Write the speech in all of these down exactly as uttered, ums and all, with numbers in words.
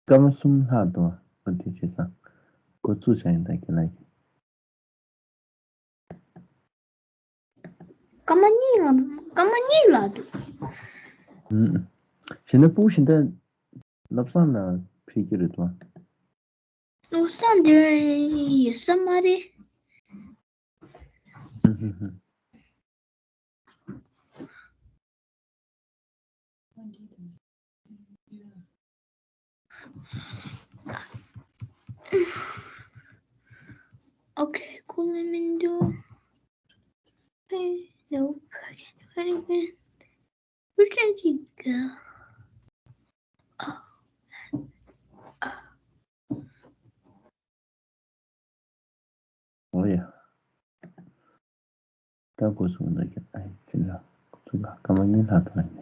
སྐར་མ་གསུམ་ལྷག་འདུག་ཨ་དེ་བྱས་ཙང་འགོ་བཙུགས་བྱ་ཡིན་ད་ཁྱེད་ལ། སྐར་མ་གཉིས་ལ་སྐར་མ་གཉིས་ལ་འདུག་ཨུམ། གཞན་དག་སྤུ་གུ་གཞན་དག་བློ་བཟང་ལ་ཕེབས་ཀྱི་རེད་དོ། བློ་བཟང་འདིར་ཡོད་ས་མ་རེད། ཨུམ། Okay, cool, let me do. Hey, nope, I can't do anything. Where can you go? Oh, oh. ཨོ་ཡ། ད་འགོ་བཟུང་ན་ཀྱང་ཨ་ཡིན་ལ་ཚུགས་ལ་སྐར་མ་གཉིས་ལྷག་ཐོན་ནས།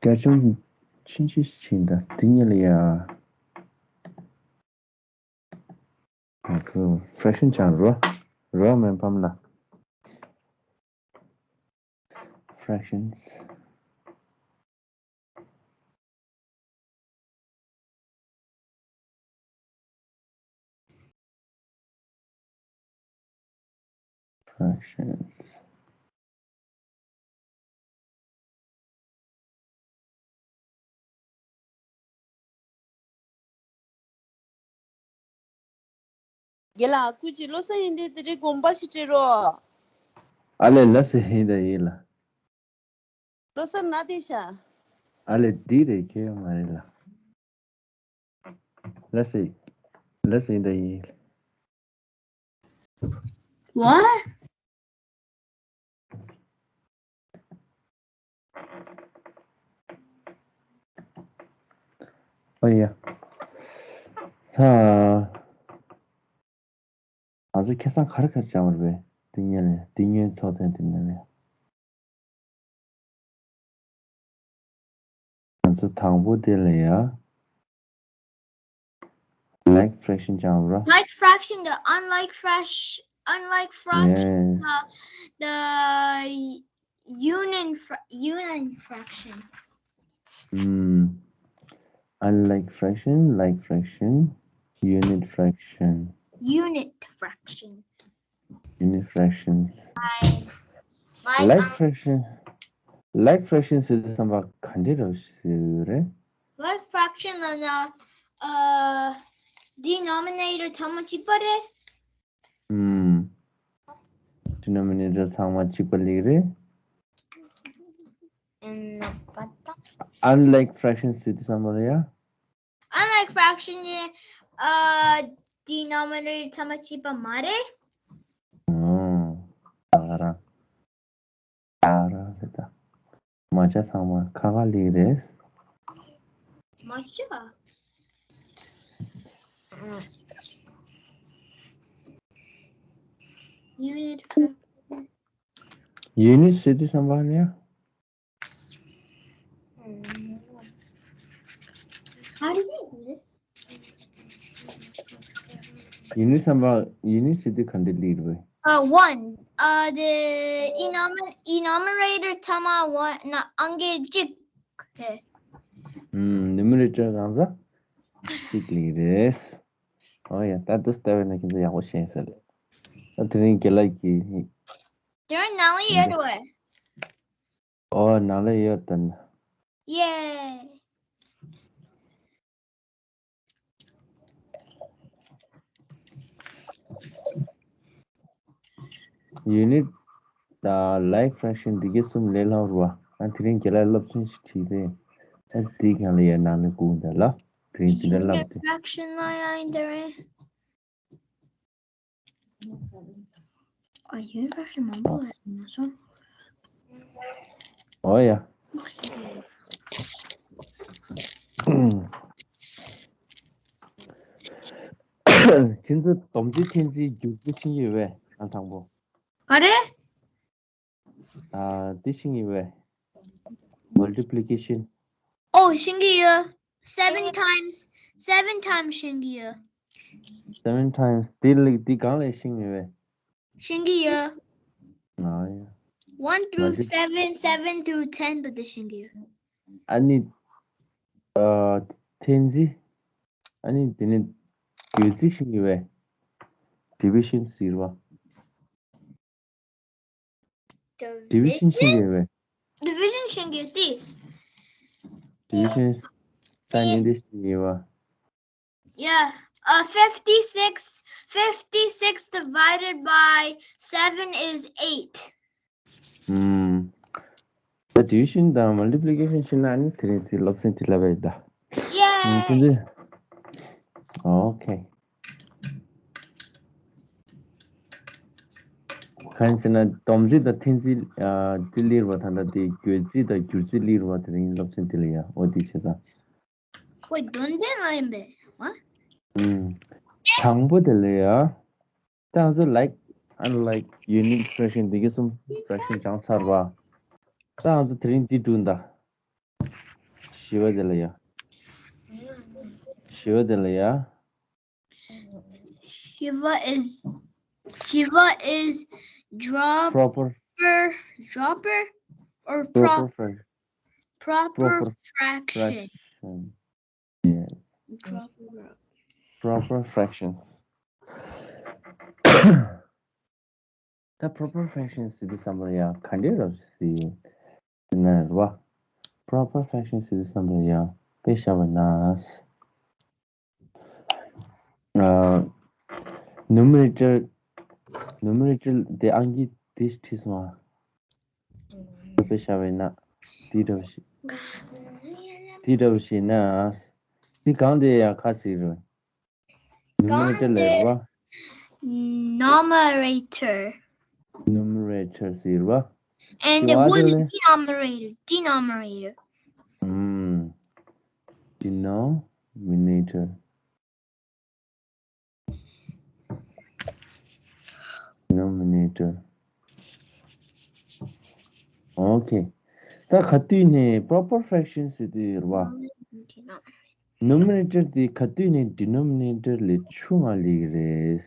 བརྒྱ་ཆུང་ཆུང་ཆུང་ཕྱིན་ད་དེ་ཉིད་ལ་ཡ། ང་ཚོ་fraction སྦྱང་རོ། རོ་མེན་ཕམ་ལ། Fractions. Fractions. རྒན་ལགས། སྐུ་མཁྱེན་བློ་བཟང་ཡིན་ཏེ་དེ་རིང་དགོངས་པ་ཞིག་སྤྲད་རོགས། ཨ་ལས། ལགས་སེ། ཡིན་ད་ཡིན་ལ། བློ་བཟང་ན་བསྡད་ཤག་ཨ་ལས། འདི་རེད། ཁྱེད་ཡོང་མ་རེད་ལ། ལགས་སེ། ལགས་སེ། ཡིན་ད་ཡིན། What? ཨོ་ཡ། ཧ། ང་ཚོ་ཁ་སང་ག་རེ་ག་རེ་སྦྱངས་པ་རེད་པས། འདི་ཉིད་ནས་འདི་ཉིད་ཚོགས་ཐེངས་འདི་ནས་ནས། ང་ཚོ་དང་པོ་དེ་ལ་ཡ། Like fraction སྦྱངས་པ་རེད། Like fraction དང་unlike fraction, unlike fraction དང་the union fra- union fraction. ཨུམ། Unlike fraction, like fraction, unit fraction. Unit fraction. Unit fractions. Like fraction. Like fraction ཟེར་དུས་ཙམ་པ་ག་འདྲ་རེད་ཟེར་རེད། Like fraction ལབ་ན། ཨ། denominator ཚང་མ་གཅིག་པ་རེད། ཨུམ། denominator ཚང་མ་གཅིག་པ་ལིག་རེད། ཨུམ། ནོ་པ་ད། Unlike fraction ཟེར་དུས་ཙམ་པ་ལ་ཡ། Unlike fraction ནི། ཨ། denominator ཚང་མ་གཅིག་པ་མ་རེད། ཨོ། ད་ག་རང་། ད་ག་རང་རེད་ད། མ་ཆ་ཚང་མ་ཁ་ཁ་ལིག་རེད། མ་ཆ། unit fraction. unit ཟེར་དུས་ཙམ་པ་ལ་ཡ། ཡིན་ནི་བསམ་པ་ཡིན་ནི་ཟེར་དུས་ག་འདྲ་ལིར་བས། Uh, one. Uh, the enumer- enumerator ཚང་མ་one ན་ཨང་ཀི་གཅིག Okay. ཨུམ། numerator གང་ཟག་གཅིག་ལིར་རེད། ཨོ་ཡ། ད་དུ་ལྟ་བས་ན་ཁྱེད་ཚོ་ཡག་པོ་ཤེས་ས་རེད། ད་དེ་རིང་རྒན་ལགས་ཀྱིས། དེ་རིང་ནང་ལ་ཡོད་རེད། ཨོ། ནང་ལ་ཡོད་དོན། Yay. unit དང་like fraction འདི་གའི་གསུམ་ལས་སླ་བོ་རེད་པ། ཨ། དེ་རིང་རྒན་ལགས་སློབ་ཚན་ཞིག་བྲིས་ཏེ། ཨ། དེའི་སྒང་ལ་ཡར་ནང་ནས་སྒུག་འདུག་ལ། དེ་རིང་འདི་འདྲ་བསླབ་སྟེ། Unit fraction ལ་ཡང་ཡིན་དེ་རེད། ཨ། unit fraction མང་པོ་ལ་ཡིན་ན་སོང་། ཨོ་ཡ། ཁྱེད་ཚོ་སྡོམ་རྩིས་འཐེན་རྩིས་བསྒྱུར་རྩིས་ཤེས་ཀྱི་ཡོད་པས། ཨ། དང་པོ། ག་རེ། ཨ། འདི་ཤེས་ཀྱི་ཡོད་པས། multiplication. ཨོ། ཤེས་ཀྱི་ཡོད། seven times, seven times ཤེས་ཀྱི་ཡོད། seven times འདི་ལ་འདི་སྒང་ལ་ཤེས་ཀྱི་ཡོད་པས། ཤེས་ཀྱི་ཡོད། ཨ་ཡ། one through seven, seven through ten བར་དུ་ཤེས་ཀྱི་ཡོད། ཨ་ནི། ཨ། འཐེན་རྩིས། ཨ་ནི་དེ་ནི་བགོ་རྩིས་བྱེད་ཀྱི་ཡོད་པས། Division ཟེར་བ། Division བྱེད་ཀྱི་ཡོད་པས། Division བྱེད་ཀྱི་ཡོད་དེ། Division ས་ཉིན་དེ་བྱེད་ཀྱི་ཡོད་པ། Yeah. Uh, fifty-six, fifty-six divided by seven is eight. ཨུམ། ད་division དང་multiplication བྱེད་ན་ནི་དེ་རིང་དེ་སློབ་ཚན་དེ་ལ་བས་ད། Yay! ཨུམ། ཁྱེད་ཚོས། Okay. གང་ཟེར་ན་སྡོམ་རྩིས་དང་འཐེན་རྩིས་ཨ་དེ་སླེབས་པ་ད་ལྟ་དེ་བགོ་རྩིས་དང་བསྒྱུར་རྩིས་སླེབས་པ་དེ་རིང་སློབ་ཚན་དེ་ལ་ཡ་འོ་དེ་བྱས་ཙང་། ཁོའི་དོན་དེ་ལ་ཡིན་པས། ཨ། ཨུམ། དང་པོ་དེ་ལ་ཡ། ད་ང་ཚོ་like, unlike, unique fraction དེ་གི་གསུམ་fraction སྦྱངས་ཚར་བ། ད་ང་ཚོ་དེ་རིང་འདི་བསྒྲུབ་ད། བཞི་པ་དེ་ལ་ཡ། བཞི་པ་དེ་ལ་ཡ། Shiva is, Shiva is drop proper proper, dropper or proper prop, fraction. Proper proper fraction. Fraction. Yeah. Proper. Proper fractions. ད་proper fractions ཟེར་དུས་ཙམ་པ་ཡང་ག་འདྲས་རབ་ཟེར་ན་རེད་བ། Proper fractions ཟེར་དུས་ཙམ་པ་ཡང་དཔེ་བཞག་པ་ན། ཨ། numerator, numerator དེ་ཨང་ཀི་དེ་བྲིས་སོང་ཨ། དཔེ་བཞག་པ་ན་དེ་འདྲ་བ་ཞིག་དེ་འདྲ་བ་ཞིག་ན། དེ་གང་དེ་ཡང་ཁ་ཟེར་རེད། Numerator ལ་རེད་བ། Numerator. Numerator ཟེར་བ། And དེ་བ་དེ་ལས། Denominator, denominator. ཨུམ། Denominator. Denominator. Okay. ད་ག་དུས་ནས་proper fraction ཟེར་དུས་རེད་བ། Numerator དེ་ག་དུས་ནས་denominator ལས་ཆུང་བ་ལེགས་རེད།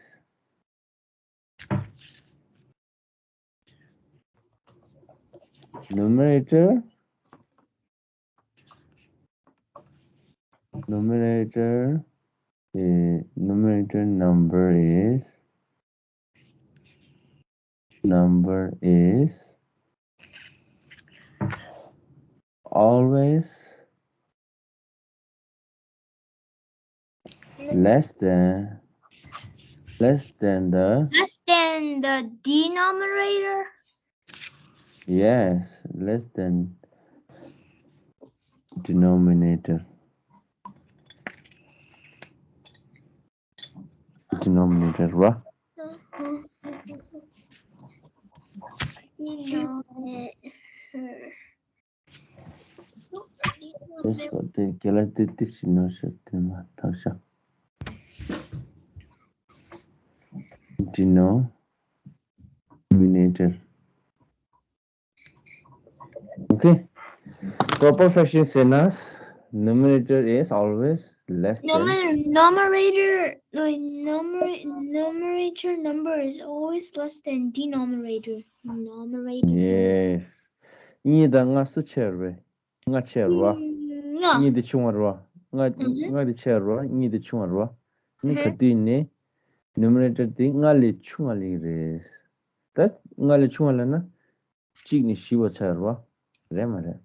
Numerator, numerator, eh, numerator number is, number is always less than, less than the, less than the denominator? Yes, less than denominator. Denominator རེད་བ། Denominator. དེ་སོ་དེ་རྒྱ་ལ་དེ་དེ་ཞིག་ནོར་ཤོར་དེ་མ་ཐག་ཤ། Denominator. Okay. Proper fraction ཟེར་ན། Numerator is always less than. Numerator, numerator, no, numerator number is always less than denominator. Numerator. Yes. གཉིས་དང་ལྔ་སུ་ཆེ་བ་རེད། ལྔ་ཆེ་བ་རེད་བ། ལྔ། གཉིས་དེ་ཆུང་བ་རེད་བ། ལྔ་ལྔ་དེ་ཆེ་བ་རེད་བ། གཉིས་དེ་ཆུང་བ་རེད་བ། ནི་ག་དུས་ནས་numerator དེ་ལྔ་ལས་ཆུང་བ་ལེགས་རེད། ད་ལྔ་ལས་ཆུང་བ་ལབ་ན་གཅིག་ནས་བཞི་བར་ཆགས་རེད་བ། རེད་མ་རེད།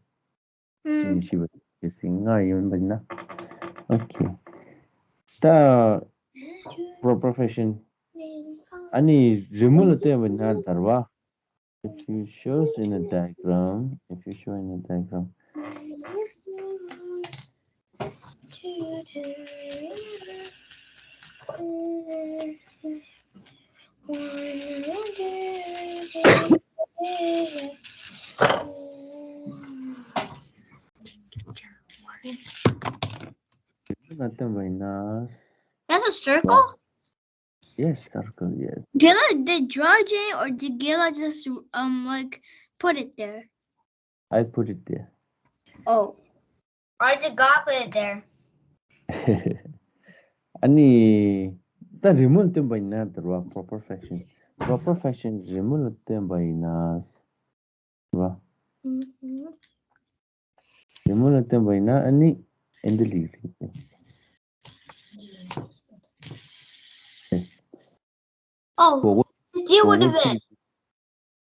གཅིག་ནས་བཞི་བར་གལ་སྲིད་ལྔ་ཡིན་པ་ཡིན་ན། Okay. ད་proper fraction ཨ་ནི་རི་མོ་ལ་སྟོན་པ་ཡིན་ན་ད་རེད་བ། If you shows in a diagram, if you show in a diagram. That's a circle? Yes, circle, yes. Gila, did draw it or did Gila just, um, like, put it there? I put it there. Oh. Or did God put it there? ཨ་ནི། ད་རི་མོ་ལ་སྟོན་པ་ཡིན་ན་ད་རེད་བ། Proper fraction. Proper fraction རི་མོ་ལ་སྟོན་པ་ཡིན་ན། རེད་བ། རི་མོ་ལ་སྟོན་པ་ཡིན་ན་ཨ་ནི། ཨེ་འདི་ལིག་རེད། ཨོ། གོ་གོ་དེ་བྲིས་དགོས་རེད་པས།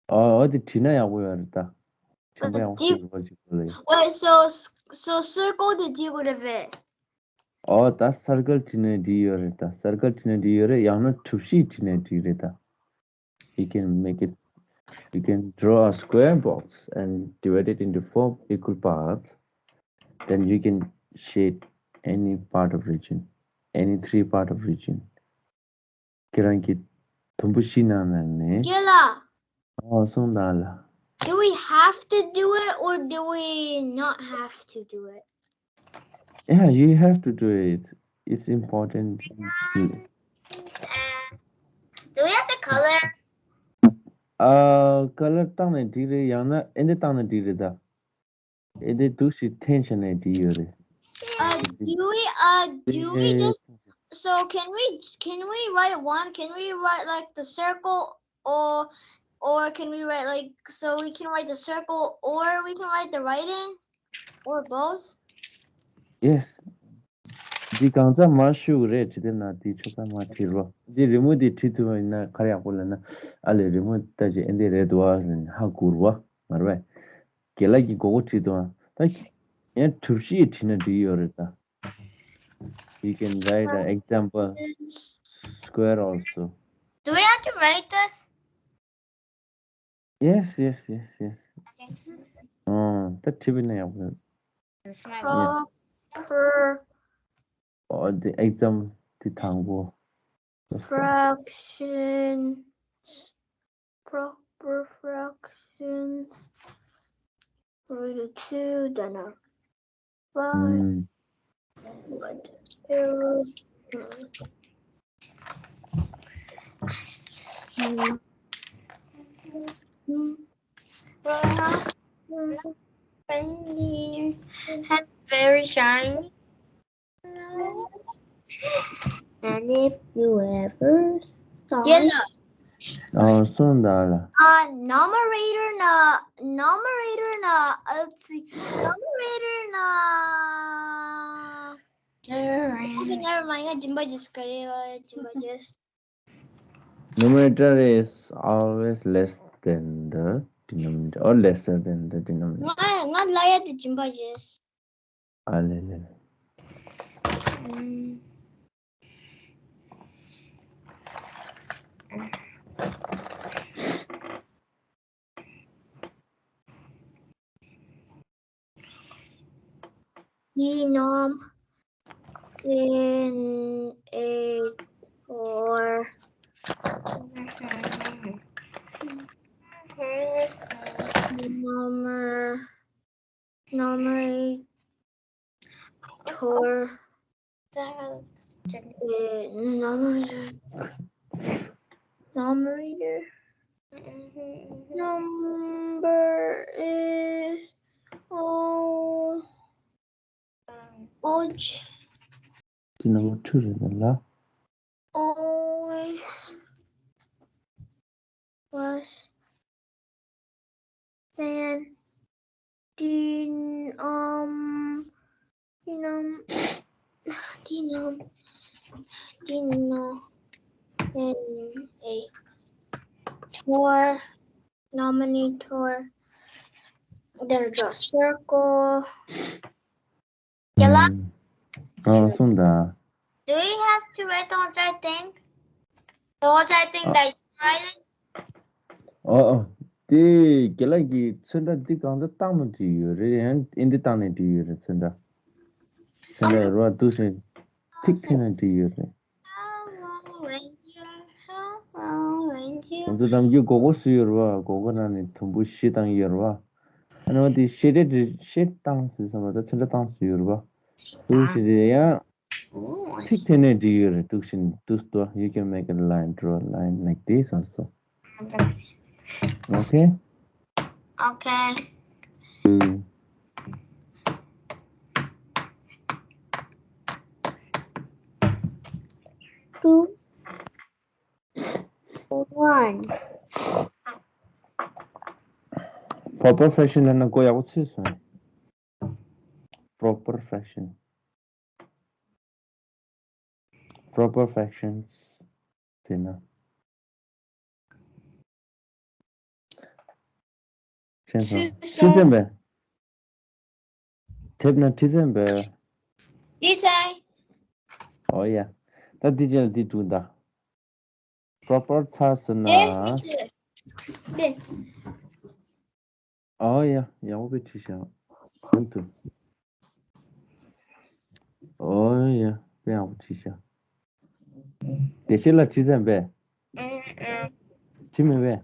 ཨོ་ཨོ་དེ་བྲིས་ན་ཡག་པོ་ཡོད་རེད་ད། ཁྱོད་པ་ཡག་པོ་བྲིས་དགོས་ཅིག་གོ་ལ་ཡོད། Wait, so so circle དེ་བྲིས་དགོས་རེད་པས། ཨོ་ད་circle བྲིས་ནས་བྲིས་ཡོད་རེད་ད། circle བྲིས་ནས་བྲིས་ཡོད་རེད། ཡང་ན་གྲུ་བཞི་བྲིས་ནས་བྲིས་རེད་ད། You can make it, you can draw a square box and divide it into four equal parts. Then you can shade any part of region, any three part of region. ཁྱེད་རང་གི་དུམ་བུ་བཞི་ནང་ནས། རྒན་ལགས། ཨོ་གསུངས་དང་ལ། Do we have to do it or do we not have to do it? Yeah, you have to do it. It's important. Do we have to color? ཨ་color བཏང་ནས་འགྲིག་རེད། ཡང་ན་ཨེ་འདི་བཏང་ནས་འགྲིག་རེད་ད། ཨེ་འདི་འདུག་ཞིག་འཐེན་བྱས་ནས་འགྲིག་ཡོད་རེད། Uh, do we, uh, do we just, so can we, can we write one? Can we write like the circle or, or can we write like, so we can write the circle or we can write the writing? Or both? Yes. འདི་གང་ཚ་མ་ཞུ་རེད། ཅི་དེ་ན་འདི་ཆོ་ཚ་མ་བྲིས་རོ། འདི་རི་མོ་འདི་བྲིས་ཐུབ་པ་ཡིན་ན་ག་རེ་ཡག་པོ་ལབ་ན། ཨ་ལས་རི་མོ་ལྟ་ཅི་ཨེ་འདི་རེད་འདུག་ཨ་ཟེར་ནས་ཧ་གོ་རུ་བ་མ་རེད་པས། རྒན་ལགས་ཀྱིས་མགོ་སྐོར་བྲིས་འདུག་ཨ། ད་ཡང་གྲུ་བཞི་བྲིས་ན་འགྲིག་ཡོད་རེད་ད། You can write an example square also. Do we have to write this? Yes, yes, yes, yes. ཨོ་ད་བྲིས་པ་ན་ཡག་པོ་ཡོད། This might be. Proper. ཨོ་དེ་exam དེ་དང་པོ། Fractions. Proper fractions. Root two, then a five. But still. Well, friendly and very shiny. And if you ever saw. ཨ་སོང་ད་ལ། Uh, numerator ན། Numerator ན། Let's see. Numerator ན། Okay, never mind. ང་སྦྱིན་པ་བྱེད་ཀྱི་རེད། སྦྱིན་པ་བྱེད། Numerator is always less than the denominator or lesser than the denominator. ང་ང་ལ་ཡ་དེ་སྦྱིན་པ་བྱེད། ཨ་ལེ་ལེ། Denom in a or number numerator. Uh, numerator. Numerator. Number is all odd. The number two is the la. Always was then din um dinum dinum dino in a four nominator. Then draw circle. Yala. ཨ་སོང་ད། Do we have to write the whole entire thing? The whole entire thing that you write it? ཨོ་ཨོ། དེ་རྒན་ལགས་ཀྱིས་ཚོན་ཁྲ་འདི་གང་ཚ་བཏང་ན་འགྲིག་ཡོད་རེད། ཡང་ཨེ་འདི་བཏང་ནས་འགྲིག་ཡོད་རེད། ཚོན་ཁྲ། ཚོན་ཁྲ་རོ་འདུག་སེ་ཐིག་ཐིག་ན་འགྲིག་ཡོད་རེད། Hello, reindeer. Hello, reindeer. ང་ཚོ་ནམ་རྒྱུན་སྒོར་སྒོར་བཟོས་ཡོད་རེད་བ། སྒོར་སྒོར་ནང་ནས་དུམ་བུ་བཞི་བཏང་ཡོད་རེད་བ། ཨ་ནི་འོ་དེ་ཤེ་ཏེ་ཤེ་བཏང་ཟེར་སོང་བ། ད་ཚོན་ཁྲ་བཏང་ཟེར་ཡོད་རེད་བ། འདུག་སེ་དེ་ཡང་ཐིག་ཐིག་ནས་འགྲིག་ཡོད་རེད། འདུག་སེ་འདུག་སེ་you can make a line, draw a line like this also. Okay? Okay. ཨུམ། Two, one. Proper fraction ལབ་ན་གོ་ཡག་པོ་ཚོད་སོང་། Proper fraction. proper fractions ཟེར་ན། ཁྱེད་ཚོ་ཁྲིད་ཚན་པས། དེབ་ནང་ཁྲིད་ཚན་པས། ཁྲིད་ཚན། ཨོ་ཡ། ད་འདི་རྗེས་ལ་འདི་འདུག་ད། proper ཚ་ཟེར་ན། ཨེ། ཨོ་ཡ། ཡག་པོ་བྲིས་ཤག་གང་དུ། ཨོ་ཡ། དཔེ་ཡག་པོ་བྲིས་ཤག་དེ་ཤེས་ལ་ཁྲིད་ཚན་པས། ཁྲིད་མེད་པས།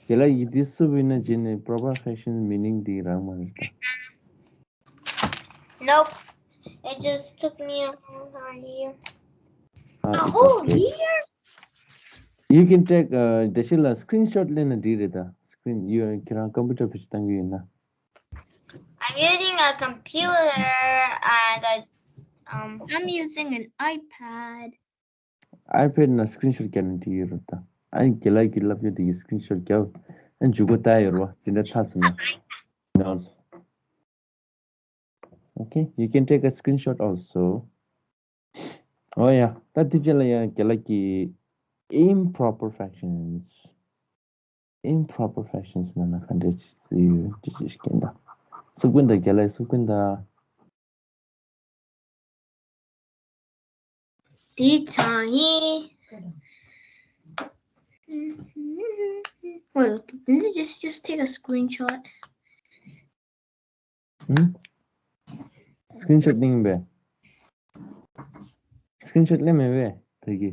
དེ་ལ་ཡི་དེ་སུབ་ཡིན་ན་བྱས་ནས་proper fraction meaning འདི་རང་མ་རེད་ད། Nope. It just took me a whole year. Ah, a whole year? You can take uh, དེ་ཤེས་ལ་screenshot ལེན་ན་འགྲིག་རེད་ད། screen you ཁྱེད་རང་computer བེད་སྤྱོད་བཏང་གི་ཡོད་ན། I'm using a computer and a, um, I'm using an iPad. iPad ནང་screenshot རྒྱབ་ན་འགྲིག་ཡོད་རེད་ད། ཨ་ནི་རྒན་ལགས་ཀྱིས་ལབ་ཡོད་དེ་གི་screenshot རྒྱབ། ཨ་ནི་འཇུག་པ་ལྟ་ཡོད་རེད་བ། འཛིན་གྲྭ་ཚར་སོང་ན། Notes. Okay, you can take a screenshot also. ཨོ་ཡ། ད་དེ་རྗེས་ལ་ཡང་རྒན་ལགས་ཀྱིས་improper fractions. improper fractions ནང་ན་ག་འདྲས་ཅིག་ཡོད་ཅི་ཅི་ཞིག་ཡིན་ད། སུ་ཀུན་ད་རྒན་ལགས་སུ་ཀུན་ད། དེ་ཚང་ཡིན། Well, just, just take a screenshot. ཧུམ། screenshot ལེན་པས། screenshot ལེན་མེད་པས་དེ་གི།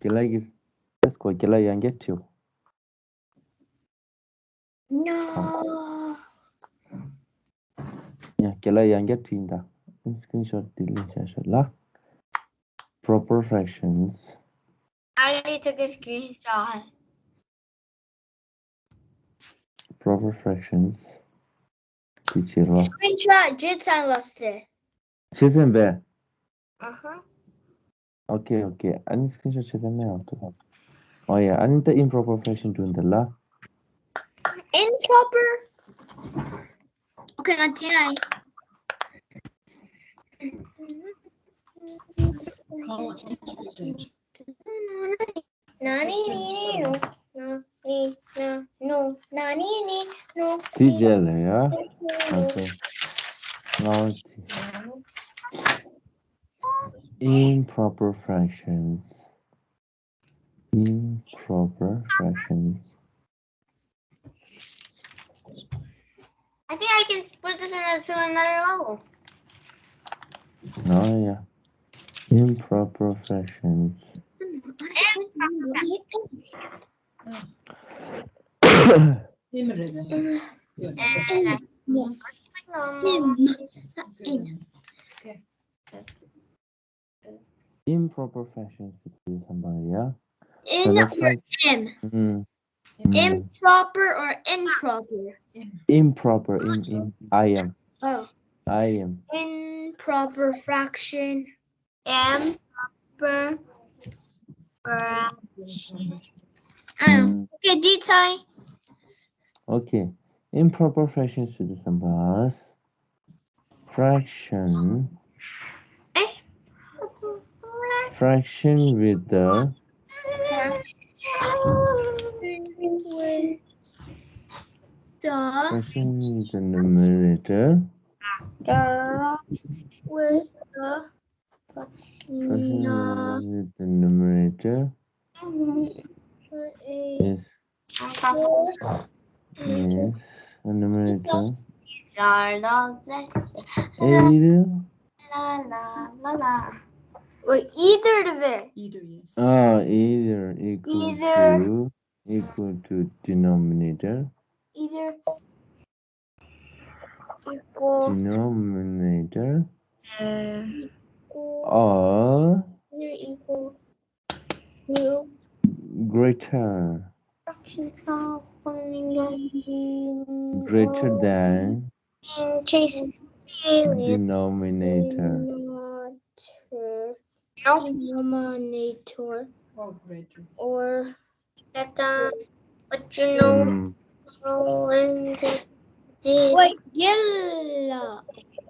དེ་ལ་གི། let's go དེ་ལ་ཡང་བསྐྱར་བྲིའོ། ཉོ། ཡ་དེ་ལ་ཡང་བསྐྱར་བྲིས་ད། screenshot དེ་ལེན་བྱ་ཤོག་ལ། proper fractions. I already took a screenshot. proper fractions. དེ་བྱེད་རོགས། screenshot བྱས་ཚར་ལབ་སྟེ། བྱས་ཚར་བས། ཨ་ཧ། okay, okay. ཨ་ནི་screenshot བྱས་ཚར་མེད་ཨང་ཐུག་ཨོ་ཡ། ཨ་ནི་ད་improper fraction འགྲོ་འདི་ལ། improper. Okay, ང་བྱས་ཨ། ན་ནི་ནི་ནི་ནོ། ན་ནི་ན་ནོ། ན་ནི་ནི་ནོ། དེ་རྗེས་ལ་ཡ། ང་ཚོ་ང་འོ་དེ། improper fractions. improper fractions. I think I can put this in a, to another level. Oh, yeah. Improper fractions. Improper fractions. Improper fractions ཟེར་དུས་ཙམ་པ་ཡ། In or M? ཨུམ། Improper or improper? Improper, im, im, I am. Oh. I am. Improper fraction. Improper fraction. ཨུམ། Okay, detail. Okay. Improper fraction ཟེར་དུས་ཙམ་པ། fraction. Fraction with the fraction with the numerator. With the fraction with the numerator is Yes. And numerator. These are the letters. Either. La la la la. Wait, either the way. Either, yes. Ah, either equal either to equal to denominator. Either equal denominator. Uh, equal or either equal greater. Greater than denominator. Denominator. Or greater. Or that, uh, but you know, mm. Wait, yellow.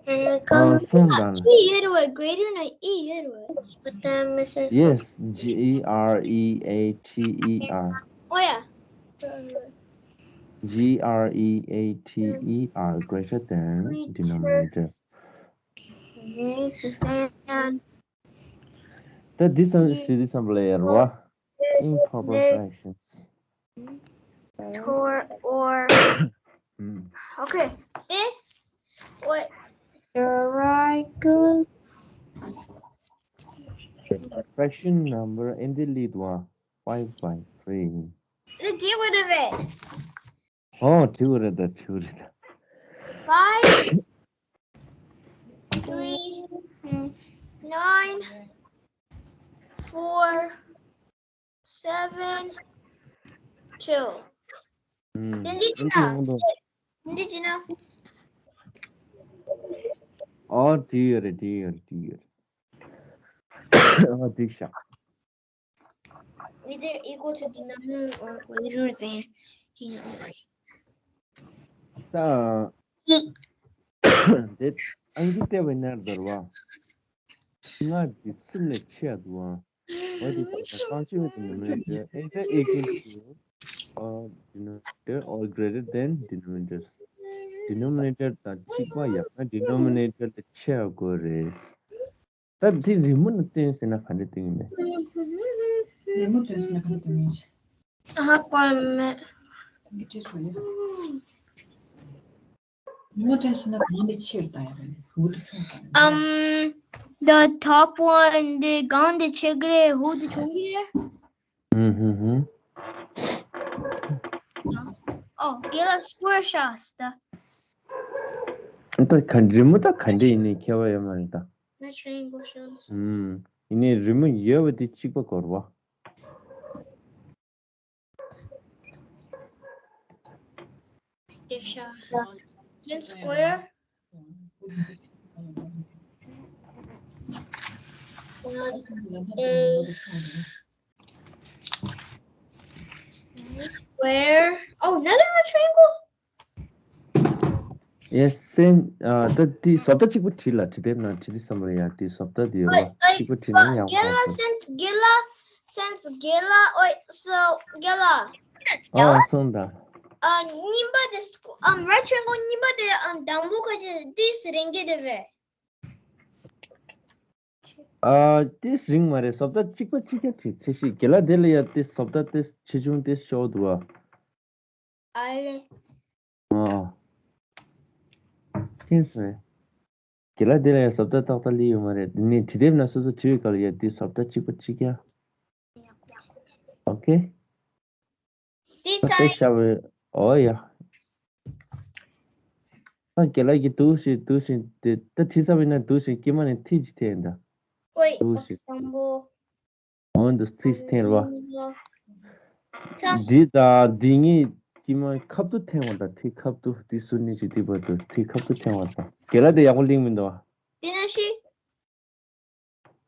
ཨ་གསུངས་དང་། ཨི་ཡོད་རེད་བ། greater ན་ཨི་ཡོད་རེད་བ། But that missing. Yes, G E R E A T E R. Oh yeah. G R E A T E R, greater than denominator. And ད་འདི་ཙམ་ཞིག་འདི་ཙམ་ལ་ཡར་བ། Improper fractions. Or or ཨུམ། okay. Eh? Wait. You're right. Good. Fraction number in the lead one, five by three. Let's deal with it. ཨོ་དྲི་བ་རེད་ད་དྲི་བ་རེད་ད། Five, three, nine, four, seven, two. ཨུམ། འདི་འདི་ཅི་ན། འདི་ཅི་ན། ཨོ་དྲི་ཡོད་རེད་དྲི་ཡོད་རེད་དྲི་ཡོད་རེད། ཨོ་དྲི་ཤག Either equal to denominator or greater than denominator. ད་དེ་ཨང་ཀི་བལྟས་པའི་ནར་དར་བ། ལྔ་འདི་གསུམ་ལས་ཆེ་ཡ་འདུག་ཨ། What is the function with denominator? Either equal to or denominator or greater than denominator. Denominator དང་གཅིག་པ་ཡང་ན་denominator ལས་ཆེ་ཡ་དགོས་རེད། ད་དེ་རི་མོ་ནས་སྟོན་ཟེར་ན་ག་འདྲ་སྟོན་ཡིན་མེད། རི་མོ་སྟོན་ཟེར་ན་ག་འདྲ་སྟོན་ཡིན་ཟེར། ཧ་གོ་མེད། འདི་བྲིས་སོང་ཡ། རི་མོ་སྟོན་ཟེར་ན་གང་འདི་ཆེར་བཏང་ཡ་རེད། འུ་དུ་ཆུང་བཏང་ཡ། Um, the top one, the གང་འདི་ཆེ་གི་རེད། འུ་དུ་ཆུང་གི་རེད། ཧུམ་ཧུམ་ཧུམ། Oh, get a square shots. The ད་ག་རི་མོ་ད་ག་འདྲ་ཡིན་ནའི་ཁྱད་པར་ཡོད་མ་རེད་ད། rectangle shots. ཧུམ། ཡིན་ནའི་རི་མོ་ཡོད་པ་དེ་གཅིག་པ་དགོས་རེད་བ། Get shots. Then square. Square. Oh, another rectangle? Yes, same. ཨ་ད་དེ་བཟོ་ལྟ་གཅིག་པ་བྲིས་ལ་བྲིས་དེབ་ནང་བྲིས་དུས་བསམ་པ་ཡ་དེ་བཟོ་ལྟ་དེ་ཡོད་པ་གཅིག་པ་བྲིས་ན་ཡག་པོ་Gila, རེད། since Gila, since Gila, wait, so Gila. ཨ་སོང་ད། Uh, གཉིས་པ་དེ་སྐོ- um, rectangle གཉིས་པ་དེ um དང་པོ་ཁ་ཅིག་ཏིས་རིང་གི་རེད་པས། ཨ་ཏིས་རིང་མ་རེད། བཟོ་ལྟ་གཅིག་པ་གཅིག་རྐྱང་བྲིས་ཚེ་ཤི་དགེ་ལ་དེ་ལ་ཡ་ཏིས་བཟོ་ལྟ་ཏིས་ཆེ་ཆུང་ཏིས་ཤོག་འདུག་ཨ། ཨ་ལེ། ཨ། ཁྱེད་ཟེར། དགེ་ལ་དེ་ལ་ཡང་བཟོ་ལྟ་ཏག་ཏག་ལི་ཡོད་མ་རེད། དེ་ནས་བྲིས་དེབ་ན་སོ་སོ་བྲིས་པའི་སྐབས་ལ་ཡ་དེ་བཟོ་ལྟ་གཅིག་པ་གཅིག་རྐྱང་། ཨོ་ཁེ། This ད་དེ་side. ཤ་བའི་ཨོ་ཡ། ད་དགེ་ལ་གི་འདུག་ཞིག་འདུག་ཞིག་དེ་ད་བྲིས་ཚར་བའི་ན་འདུག་ཞིག་དཀྱིལ་མ་ནས་ཐིག་ཅིག་ཐེན་ད། Wait, འདུག་ཞིག་དང་པོ། ཨོ་འདུག་ཐིག་ཅིག་ཐེན་ར་བ། ཚ། འདི་དང་འདི་གཉིས་དཀྱིལ་མ་ཁབ་ཏུ་འཐེན་བ་དང་ཐིག་ཁབ་ཏུ་འདི་ཟུར་གཉིས་ཀྱི་སྟེང་བར་དུ་ཐིག་ཁབ་ཏུ་འཐེན་བ་དང་དགེ་ལ་དེ་ཡག་པོ་གླེང་མི་འདུག་ཨ། དེ་ན་ཤི།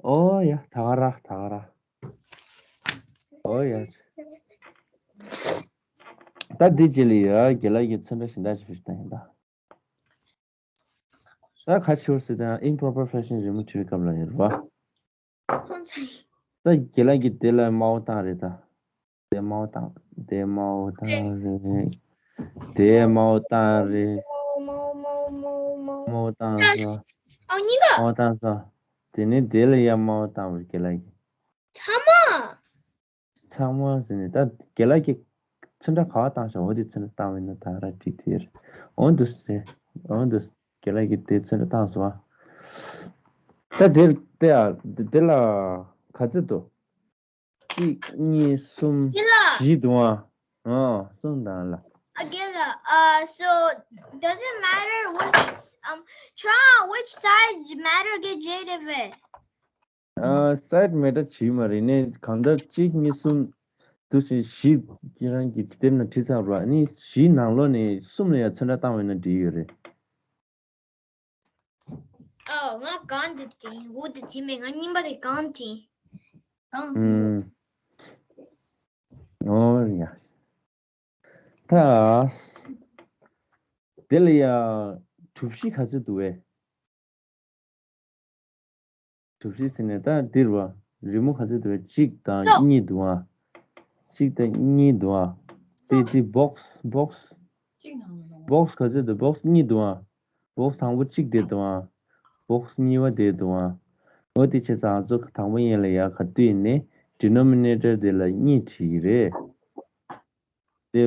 ཨོ་ཡ་ད་ག་ར་ད་ག་ར། ཨོ་ཡ། ད་འདི་རྗེས་ལ་ཡ་དགེ་ལ་གི་ཚོན་ཁྲ་གཞན་དག་ཅིག་བེད་སྤྱོད་བཏང་ཡིན་ད། ད་ཁ་ཕྱི་བར་སི་དང་improper fraction རི་མོ་བྲིས་པའི་སྐབས་ལ་ཡོད་རེད་བ། ཁོང་ཚང་། ད་དགེ་ལ་གི་དེ་ལ་དམར་པོ་བཏང་རེད་ད། དེ་དམར་པོ་བཏང་། དེ་དམར་པོ་བཏང་རེད། དེ་དམར་པོ་བཏང་རེད། མོ་མོ་མོ་མོ་མོ། དམར་པོ་བཏང་སོང་། ཨོ་གཉིས་ཀ། དམར་པོ་བཏང་སོང་། དེ་ནས་དེ་ལ་ཡ་དམར་པོ་བཏང་བ་རེད་དགེ་ལ་གི། ཚང་མ། ཚང་མ་ཟེར་ནས་ད་དགེ་ལགས་ཀྱིས་ཚོན་ཁྲ་ག་པར་བཏང་བཞག་འོ་དེ་ཚོན་ཁྲ་བཏང་བས་ན་ད་ར་འགྲིག་དེ་རེད། འོ་འདུག་སེ། འོ་འདུག་སེ། དགེ་ལགས་ཀྱིས་དེ་ཚོན་ཁྲ་བཏང་སོང་ཨ། ད་དེ་དེ་ཨ་དེ་ལ་ག་ཚོད་འདུག་གཅིག་གཉིས་གསུམ་བཞི་འདུག་ཨ། ཨ་གསུམ་དང་ལ། Again, uh, so does it matter which um try on which side matter get jaded with? ཨ་སའེ་ཌི་མེ་ཊར་བྱེད་མ་རེད་ནས་གང་ལྟར་གཅིག་གཉིས་གསུམ་དུ་ཞིག་བཞི་ཁྱེད་རང་གི་དེབ་ནང་བྲིས་ཚར་བ་ནི་བཞིའི་ནང་ལོགས་ནས་གསུམ་ལ་ཡང་ཚོན་ཁྲ་བཏང་བས་ན་འགྲིག་ཡོད་རེད། Oh, ང་གང་དུ་དེ་འུ་དུ་དེ་མེད་ང་གཉིས་པ་དེ་གང་དེ་གང་དེ་ཨུམ། ཨོ་ཡ། ད་དེ་ལ་ཡ་གྲུ་བཞི་ག་ཚོད་འདུག་བས། གྲུ་བཞི་ཟེར་ནས་ད་འདིར་བ། རི་མོ་ག་ཚོད་འདུག་གཅིག་དང་གཉིས་འདུག་ཨ། གཅིག་དང་གཉིས་འདུག་ཨ། དེ་དེ་box box box ག་ཚོད་འདུག box གཉིས་འདུག་ཨ། box དང་པོ་གཅིག་དེ་འདུག་ཨ། box གཉིས་པ་དེ་འདུག་ཨ། འོ་དེ་བྱས་ཙང་ང་ཚོ་དང་པོ་ཡན་ལ་ཡ་ག་དུས་ཡིན་ནའི་denominator དེ་ལ་གཉིས་བྲིས་ཀྱི་རེད། དེ།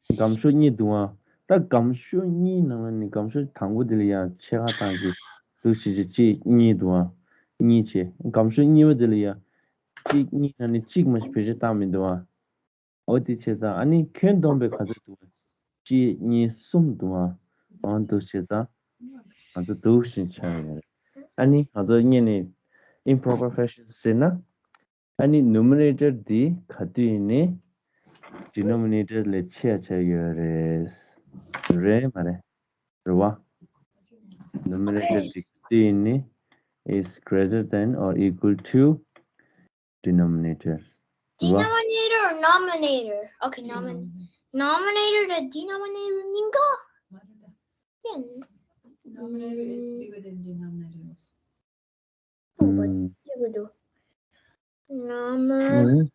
སྒམ་ཤོག་གཉིས་འདུག་ཨ། ད་སྒམ་ཤོག་གཉིས་ནང་ལ་ནི་སྒམ་ཤོག་དང་པོ་དེ་ལ་ཡང་ཕྱེད་ཀ་བཏང་གི་འདུག་ཞེས་བྱས་གཅིག་གཉིས་འདུག་ཨ། གཉིས་བྱས། སྒམ་ཤོག་གཉིས་པ་དེ་ལ་ཡང་གཅིག་གཉིས་ནང་ནས་གཅིག་མ་ཞིག་བེད་སྤྱོད་བཏང་མི་འདུག་ཨ། འོ་དེ་བྱས་ཙང་ཨ་ནི་ཁྱོན་བསྡོམས་པའི་ག་ཚོད་འདུག་ཨ། གཅིག་གཉིས་གསུམ་འདུག་ཨ། འོ་འདུག་བྱས་ཙང་ང་ཚོ་འདུག་བཞིན་ཆགས་ཡོད་རེད། ཨ་ནི་ང་ཚོ་སྔོན་ནས་improper fraction ཟེར་ན། ཨ་ནི་numerator འདི་ག་དུས་ཡིན་ནའི་denominator ལས་ཆེ་ཡ་ཆེ་ཡོད་རེད། རེད་མ་རེད། རེད་བ། numerator འདི་ག་དུས་ཡིན་ནའི་is greater than or equal to denominator. རེད་བ། Denominator or nominator? Okay, nomin- nominator དང་denominator གཉིས་ཀ་ཡིན། Numerator is bigger than denominator. ཨོ་བ། ཨུམ། ཅི་གི་འདུག Number ཨུམ།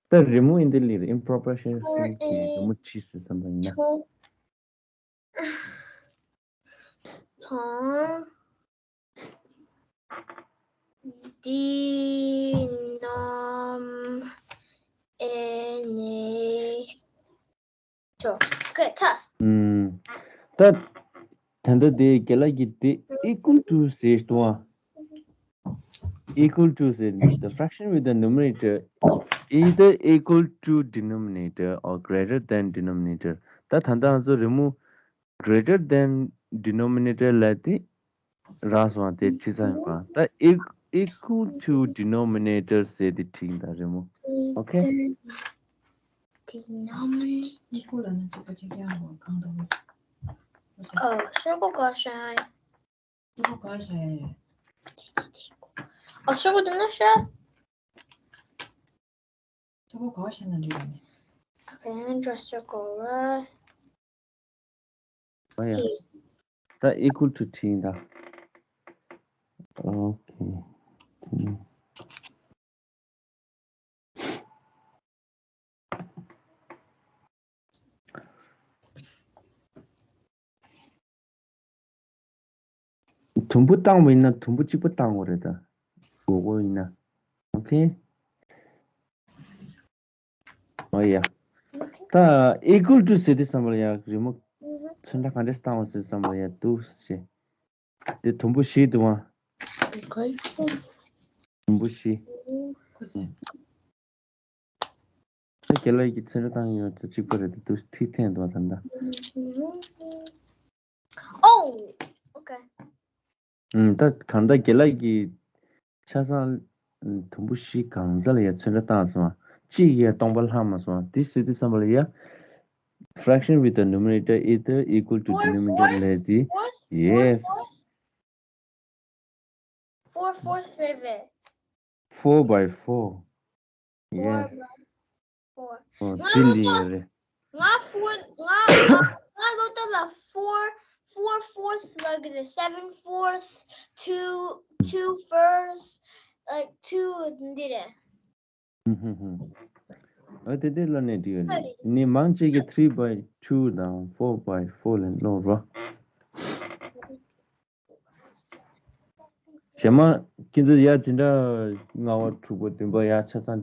ད་རི་མོ་ཡིན་དེ་ལི་རི་improper fraction གི་རི་མོ་བྲིས་ཟེར་བསམ་པ་ཡིན་ན། ཐོ། ཐོང་། Denominator. ཅོ། Okay, tough. ཨུམ། ད། ད་ལྟ་དེ་རྒན་ལགས་ཀྱིས་དེ་equal to ཟེར་འདུག་ཨ། equal to ཟེར་the fraction with the numerator either equal to denominator or greater than denominator. ད་ད་ལྟ་ང་ཚོ་རི་མོ་greater than denominator ལ་དེ་རག་སོང་བ་དེ་ཁྲིད་ཚར་ཡོད་པ། ད་eq- equal to denominator ཟེར་དེ་ཁྲིད་ཡིན་ད་རི་མོ། Okay? Denominator. equal ལ་ནི་གཅིག་པ་གཅིག་རྐྱང་གང་དང་། ཨོ། ཤོག་གུ་ག་ཤ། ཤོག་གུ་ག་ཤ་ཡ། ཨོ། ཤོག་གུ་དེ་ན་ཤ། ཤོག་གུ་ག་ཤ་ན་འགྲིག་གི་མེད། Okay, just circle, right? ཨ་ཡ། ད་equal to ཁྲིད་ཡིན་ད། Okay. དུམ་བུ་བཏང་བ་ཡིན་ན་དུམ་བུ་གཅིག་པ་བཏང་དགོས་རེད་ད། མགོ་སྐོར་ཡིན་ན། Okay. ཨོ་ཡ། ད་equal to ཟེར་དུས་ཙམ་པ་ལ་ཡ་རི་མོ་ཚོན་ཁྲ་ག་འདྲས་བཏང་བ་ཟེར་ཙམ་པ་ལ་ཡ་འདུག་ཞེས། དེ་དུམ་བུ་བཞི་འདུག་ཨ། དུམ་བུ་བཞི། ད་རྒན་ལགས་ཀྱིས་ཚོན་ཁྲ་བཏང་ཡོད་ད་གཅིག་པ་རེད་ད་འདུག་ཁྲིད་འཐེན་འདུག་ད་ད། Oh, okay. ཨུམ། ད་གང་ལྟར་རྒན་ལགས་ཀྱིས་ཆ་ཚང་དུམ་བུ་བཞི་གང་ཚ་ལ་ཡ་ཚོན་ཁྲ་བཏང་སོང་ཨ། གཅིག་ཡ་སྟོང་པ་ལྷག་མ་སོང་ཨ། འདི་ཟེར་དུས་ཙམ་པ་ལ་ཡ། fraction with the numerator either equal to denominator ལས་དེ། Yes. Four fourth rivet. Four by four. Yes. Four by four. ཨོ། ང་དེ་ལོ་འདི་ཏོ་ཡོད་རེད། ང་four ང་ང་ང་ལོ་ཏོ་ལ་four four fourth ལ་གི་རེད། Seven fourth, two two first, like, two འདི་རེད། ཨ་དེ་དེ་ལ་ནས་འདི་ཡོད་རེད། ནི་མང་ཆེ་གི་three by two དང་four by four ལ་ལོ་རོ། རྗེས་མ་ཁྱེད་ཚོ་ཡ་འཛིན་གྲྭ་ལྔ་པ་དྲུག་པ་བདུན་པ་ཡ་ཆ་ཚང་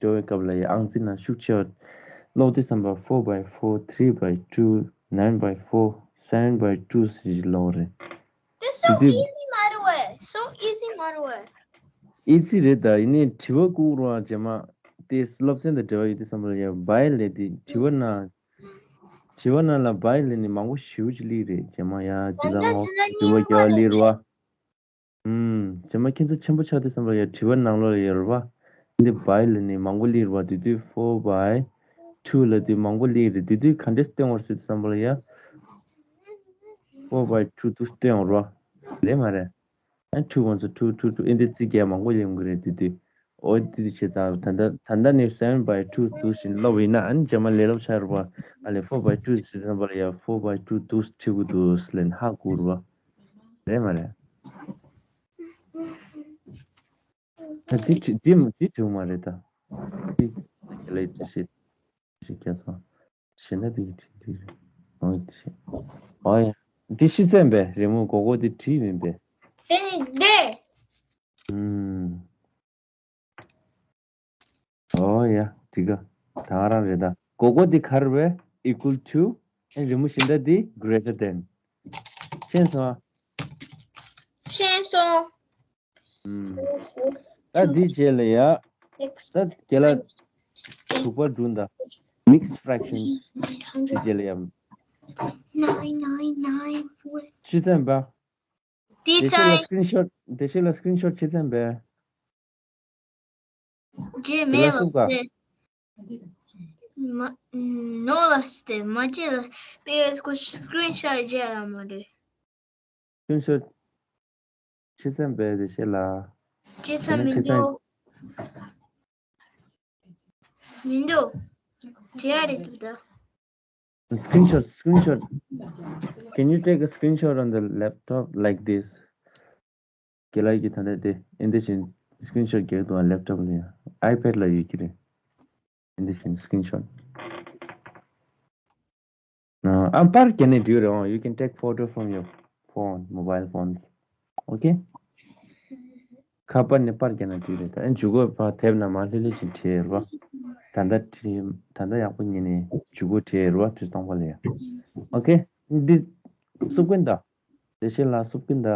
འགྲོ་བའི་སྐབས་ལ་ཡ་ཨང་རྩིས་ནང་ཤུགས་ཆེ་བ་ཀློག་དུས་ཙམ་པ་four by four, three by two, nine by four, seven by two ཟེར་ཞིག་ཀློག་རེད། This so དེ་དུས easy, by the way. So easy, by the way. ཨི་ཙི་རེད་ད། ཡིན་ནའི་དྲི་བ་བཀུག་རོགས་རྗེས་མ་དེ་སློབ་ཚན་དང་འབྲེལ་བ་ཡོད་དུས་ཙམ་པ་ལ་ཡ་བའི་ལས་དེ་དྲི་བ་ན། དྲི་བ་ནང་ལ་བའི་ལས་ནི་མང་པོ་ཞེ་པོ་ཅིག་སླེབས་རེད། རྗེས་མ་ཡ་དེ་ལ་ངོ་དྲི་བ་རྒྱག་པ་སླེབས་རེད་བ། ཨུམ། རྗེས་མ་ཁྱེད་ཚོ་ཆེན་པོ་ཆགས་དུས་ཙམ་པ་ལ་ཡ་དྲི་བ་ནང་ལོགས་ལ་ཡོད་རེད་བ། འདི་བའི་ལས་ནི་མང་པོ་སླེབས་རེད་བ། དེ་དུས་four by two ལ་དེ་མང་པོ་སླེབས་རེད། དེ་དུས་ག་འདྲས་སྟོན་དགོས་རེད་ཟེར་དུས་ཙམ་པ་ལ་ཡ་four by two དུ་སྟོན་དགོས་རེད་བ། ལས་མ་རེད། ཨ། two ones are two, two two ཨེ་འདི་རྩིས་རྒྱག་མང་པོ་ཡོང་གི་རེད་དེ་དུས། ཨོ་དེ་དུས་བྱས་ཙང་ད་ལྟ་ད་ལྟ་ནི་seven by two དུ་བཞིན་ཀློག་པ་ཡིན་ན་ཨ་ནི་རྗེས་མ་ལས་སླ་པོ་ཆགས་རེད་བ། ཨ་ལས་four by two ཟེར་ཙམ་པ་ལ་ཡ་four by two དུ་ཁྲིད་དགོས་འདུག་ལན་ཧ་གོ་རེད་བ། རེད་མ་རེད། ད་འདི་བྲིས་འདི་འདི་བྱུང་མ་རེད་ད། འདི་ལས་འདི་ཤེས་ཤེས་རྒྱ་སོང་། ཤེས་ན་འདི་གི་བྲིས་འདི་རེད། ཨོ་འདི་ཤེས། ཨོ་ཡ། འདི་ཤེས་ཚན་པས་རི་མོ་གོ་གོ་འདི་བྲིས་མིན་པས། དེ་ནི་འདི། ཨུམ། ཨོ་ཡ། འགྲིག་ག་ད་ང་རང་རེད་ད། གོ་གོ་འདི་ག་རེ་བས། equal to ཨེ་རི་མོ་བཞིན་ད་འདི་greater than། ཤེས་སོང་ཨ། ཤེས་སོང་། ཨུམ། ད་འདི་རྗེས་ལ་ཡ། ད་རྒན་ལགས་དྲུག་པ་འགྲུབ་ད། mixed fraction འདི་རྗེས་ལ་ཡ། Nine, nine, nine, four. ཤེས་ཚན་པས། དེ་དེ་ཤེས་ལ་ཚན། screenshot དེ་ཤེས་ལ་screenshot ཤེས་ཚན་པས། རྗེས་མེད་ལ་སུ་ག་སྟེ། མ་ནོ་ལ་སྟེ་མ་རྗེས་ལ་པེ་ཁོ་screenshot རྗེས་ལ་མ་རེད། screenshot ཤེས་ཚན་པས་དེ་ཤེས་ལ། རྗེས་ཚན་མི་འདུག་མི་འདུག་རྗེས་རེད་འདུག་ད། Screenshot, screenshot. Can you take a screenshot on the laptop like this? རྒན་ལགས་ཀྱིས་ད་ལྟ་དེ་ཨིན་དེ་བཞིན་screenshot རྒྱག་འདུག་ཨ་laptop ལ་ཡང་iPad ལ་ཡོད་ཀྱི་རེད། ཨིན་དེ་བཞིན་screenshot. ཨ་པར་རྒྱག་ནས་འགྲིག་རེད། ཨོ། You can take photo from your phone, mobile phones. Okay? ཁ་པར་ནས་པར་རྒྱག་ན་འགྲིག་རེད་ད། ཨ་འཇུག་གོ་ཕ་དེབ་ནང་མ་ལྷི་ལྷི་ཞིག་བྲིས་རེད་བ། ད་ལྟ་བྲིས་ད་ལྟ་ཡག་པོ་ཉན་ནས་འཇུག་གོ་བྲིས་རེད་བ་བྲིས་སྟོང་པ་ལ་ཡ། Okay? འདི་སུབ་ཀིན་ད། དེ་ཤེས་ལ་སུབ་ཀིན་ད། ད་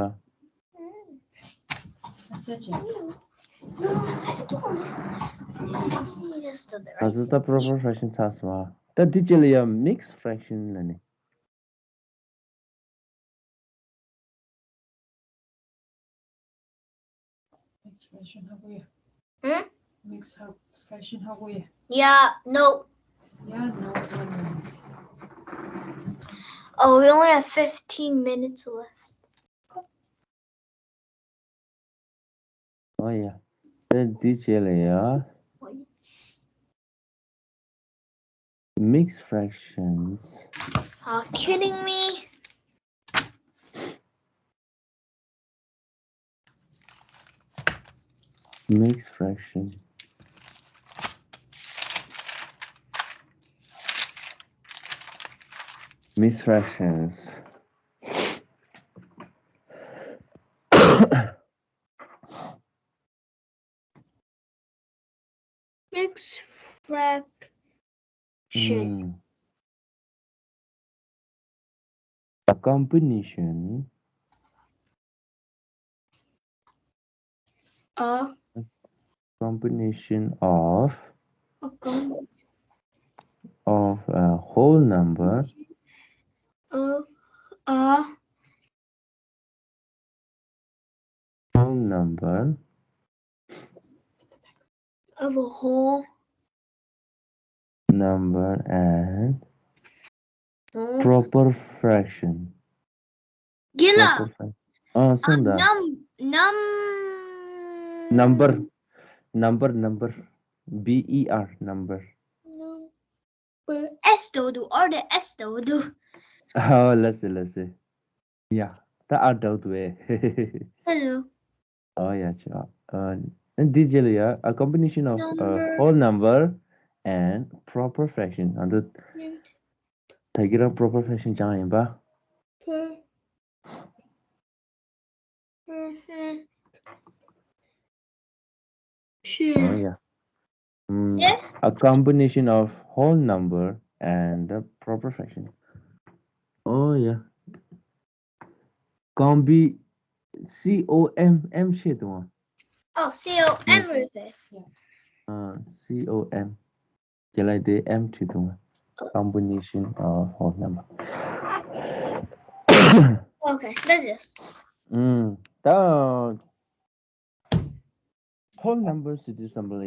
ཚོད་ད་proper fraction ཚར་སོང་ཨ། ད་འདི་རྗེས་ལ་ཡ་mixed fraction ལ་ནི། Mixed fraction ཧ་གོ་ཡ། ཧུམ། Mixed fraction ཧ་གོ་ཡ། Yeah, no. Yeah, no, no, no. Oh, we only have fifteen minutes left. Oh yeah. ད་འདི་རྗེས་ལ་ཡ། Mixed fractions. Are you kidding me? Mixed fraction. Mixed fractions. Mixed fraction. Mm. A combination. A combination of. A com- of a whole number. Of a whole number. Of a whole number and proper fraction. རྒན་ལགས། Proper fraction. ཨ་གསུངས་དང་། ནམ་ནམ། Number. Number, number. B E R, number. Number. S འདྲ་བོ་འདུག་ཨོ་རེད། S འདྲ་བོ་འདུག་ཨ་ལ་སེ་ལ་སེ། ཡ། ད་ཨ་འདྲ་བོ་འདུག་ཨེ། Hello. ཨོ་ཡ་ཆ། ཨ་འདི་རྗེས་ལ་ཡ། A combination of a whole number and proper fraction. ཨ་འདི་ད་གི་རང་proper fraction སྦྱངས་ཡིན་པ། Sure. Oh, yeah. Mm, a combination of whole number and the proper fraction. Oh, yeah. Combi- C O M M ཤེས་འདུག་ཨ། Oh, C O M རེད་པས། Uh, C O M. རྒྱ་ལ་དེ་M བྲིས་འདུག་ཨ། Combination of whole number. Okay, that's it. ཨུམ། ད་whole numbers ཟེར་དུས་ཙམ་པ་ལ་ཡ།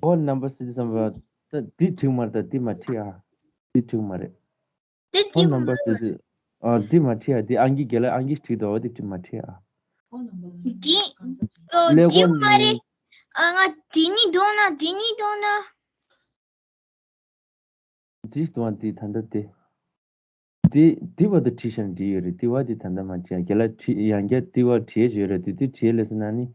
Whole numbers ཟེར་དུས་ཙམ་པ་ད་འདི་འགྲིག་མ་རེད། ད་འདི་མ་བྲིས་ཨ། འདི་འགྲིག་མ་རེད། འདི་འགྲིག་མ་རེད། Whole numbers ཟེར་དུས་ཨ་འདི་མ་བྲིས་ཨ། འདི་ཨང་ཀི་རྒན་ལགས་ཨང་ཀི་བྲིས་འདུག་འདི་འགྲིག་མ་བྲིས་ཨ། འདི་ཨོ་ཀླད་འདི་ཀོར་མ་རེད། ནས། ཨ་ང་འདི་གཉིས་འདུག་ན་འདི་གཉིས་འདུག་ན། འདི་དང་འདི་ད་ལྟ་འདི། དེ་དེ་བར་དུ་བྲིས་བཞག་ན་འགྲིག་ཡོད་རེད། དེ་བར་དེ་ད་ལྟ་མ་བྲིས་ཡང་རྒན་ལགས་བྲིས་ཡང་བསྐྱར་དེ་བར་བྲིས་ཡོད་རེད། དེ་དེ་བྲིས་ལས་སོང་ན་ནི་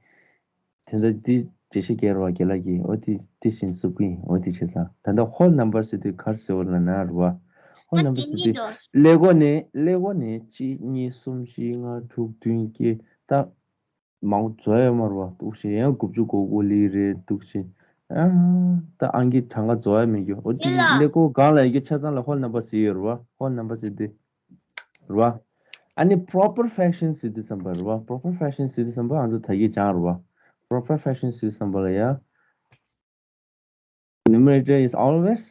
དེ་འདྲ་དེ་འགྲེལ་བཤད་རྒྱག་རོགས་རྒན་ལགས་ཀྱིས། འོ་དེ་དེ་བཞིན་བསུབ་ཀྱི་ཡིན། འོ་དེ་བྱས་ཙང་ད་ལྟ་ཧོལ་ནམ་བར་ཟེར་དུས་ག་རེ་ཟེར་བ་ལབ་ན་རེད་བ། ཧོལ་ནམ་བར་ཟེར་དུས་ཀླད་ཀོར་ནས་ཀླད་ཀོར་ནས་གཅིག་གཉིས་གསུམ་བཞི་ལྔ་དྲུག་བདུན་བརྒྱད་ད། མང་པོ་རྫོགས་ཡོད་མ་རེད་བ། འདུག་ཤེས་ཡང་དགུ་བཅུ་གོ་དགུ་ལི་རེད་འདུག་ཤེས། ཨ། ད་ཨང་ཀི་གྲངས་ཀ་རྫོགས་ཡ་མེད་རྒྱུ། འོ་དེ་ཡིན་ལ། ཀླད་ཀོར་སྒང་ལ་ཡོད་རྒྱུ་ཆ་ཚང་ལ་ཧོལ་ནམ་བར་ཟེར་ཡོད་རེད་བ། ཧོལ་ནམ་བར་ཟེར་དེ་རེད་བ། ཨ་ནི་པོ་རོ་པར་ཕེག་ཤན་ཟེར་དུས་ཙམ་པ་རེད་བ། པོ་རོ་པར་ཕེག་ཤན་ཟེར་དུས་ཙམ་པ་ང་ཚོ་ད་གིན་སྦྱངས་རེད་བ། པོ་རོ་པར་ཕེག་ཤན་ཟེར་དུས་ཙམ་པ་ལ་ཡ། Numerator is always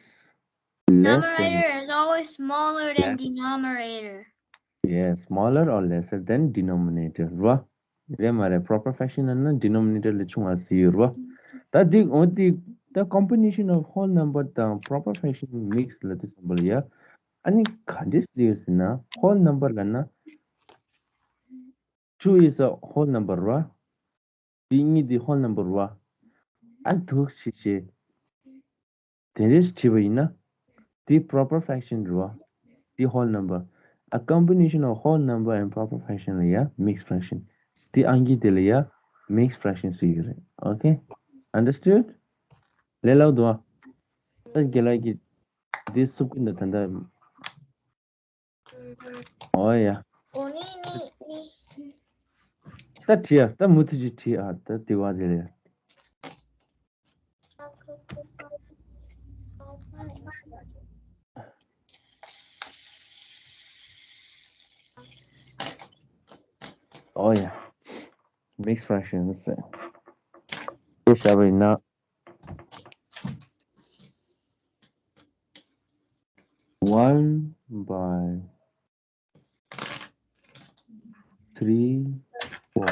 less than Numerator is always smaller than less denominator. Yes, smaller or lesser than denominator. རེད་བ། རེད་མ་རེད། པོ་རོ་པར་ཕེག་ཤན་ལབ་ན་ཌི་ནོ་མི་ནེ་ཊར་ལས་ཆུང་བ་ཟེར་ཡོད་རེད་བ། ད་འདི་འོ་འདི་ད་ཀོམ་བི་ནེ་ཤན་ཨོཕ་ཧོལ་ནམ་བར་དང་པོ་རོ་པར་ཕེག་ཤན་མིག་སི་ལབ་དུས་ཙམ་པ་ལ་ཡ། ཨ་ནི་ག་འདྲས་ཟེར་ཡོད་ཟེར་ན་ཧོལ་ནམ་བར་ལབ་ན། Two is a whole number རེད་བ། འདི་གཉིས་འདི་ཧོལ་ནམ་བར་རེད་བ། ཨ་འདུག་ཤེས་ཤེས། དེ་འདྲས་བྲིས་པ་ཡིན་ན། འདི་པོ་རོ་པར་ཕེག་ཤན་རེད་བ། འདི་ཧོལ་ནམ་བར། A combination of whole number and proper fraction ལ་ཡ་མིག་སི་ཕེག་ཤན། འདི་ཨང་ཀི་དེ་ལ་ཡ་མིག་སི་ཕེག་ཤན་ཟེར་གྱི་རེད། ཨོ་ཁེ། Understood? ལས་སླ་པོ་འདུག་བ། ད་རྒན་ལགས་ཀྱིས་འདི་སུབ་ཀྱི་འདུག་ད་ལྟ། ཨོ་ཡ། ད་བྲིས་ཨ། ད་མུ་མཐུད་ཅིག་བྲིས་ཨ། ད་དེ་བ་དེ་རེད། ཨོ་ཡ། མིག་སི་ཕེག་ཤན་ཟེར། དེ་བཞག་པ་ཡིན་ན། One by three, four.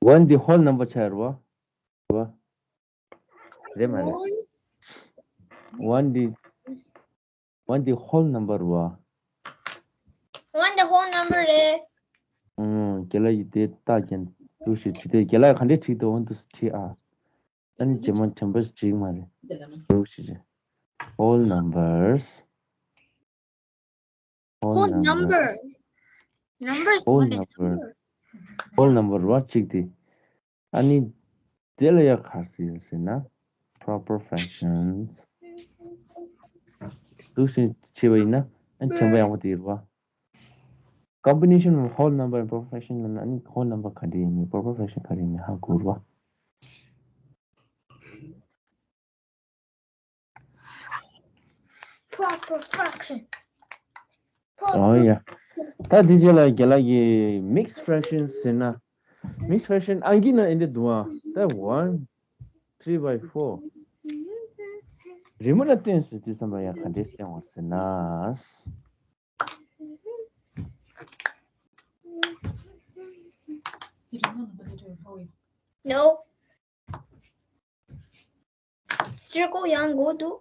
One འདི་ཧོལ་ནམ་བར་ཆགས་རེད་བ། རེད་བ། རེད་མ་རེད། One འདི། One འདི་ཧོལ་ནམ་བར་རེད་བ། One འདི་ཧོལ་ནམ་བར་རེད། ཨང་། རྒན་ལགས་ཀྱིས་དེ་རྟགས་རྒྱན་འདུག་ཞེས་བྲིས་ཏེ། རྒན་ལགས་ག་འདྲས་བྲིས་འདུག་འོ་འདུག་སེ་བྲིས་ཨ། ཨ་ནི་རྗེས་མ་དྲན་པ་ཞིག་མ་རེད། འདུག་ཞེས་བྲིས། Whole numbers. Whole number. Numbers. Whole number. Whole number རེད་བ་གཅིག་དེ། ཨ་ནི་དེ་ལ་ཡ་ག་རེ་ཟེར་ཟེར་ན། Proper fractions. འདུག་སེ་བྱས་པ་ཡིན་ན་ཨ་ནི་དྲན་པ་ཡག་པོ་དེ་རེད་བ། Combination of whole number and proper fraction ལབ་ན་ཨ་ནི་ཧོལ་ནམ་བར་ག་འདྲ་ཡིན་མིན། པོ་རོ་པར་ཕེག་ཤན་ག་རེ་ཡིན་མིན་ཧ་གོ་རེད་བ། Proper fraction. ཨོ་ཡ། ད་འདི་རྗེས་ལ་རྒན་ལགས་ཀྱིས་མིག་སི་ཕེག་ཤན་ཟེར་ན། མིག་སི་ཕེག་ཤན་ཨང་ཀི་ནང་ཨེ་འདྲ་འདུག་ཨ། ད་one, three by four. རི་མོ་ལ་བལྟས་ཟེར་དུས་ཙམ་པ་ཡང་ག་འདྲས་བསྟན་པ་ཟེར་ན། No. Circle ཡང་དགོས་འདུག་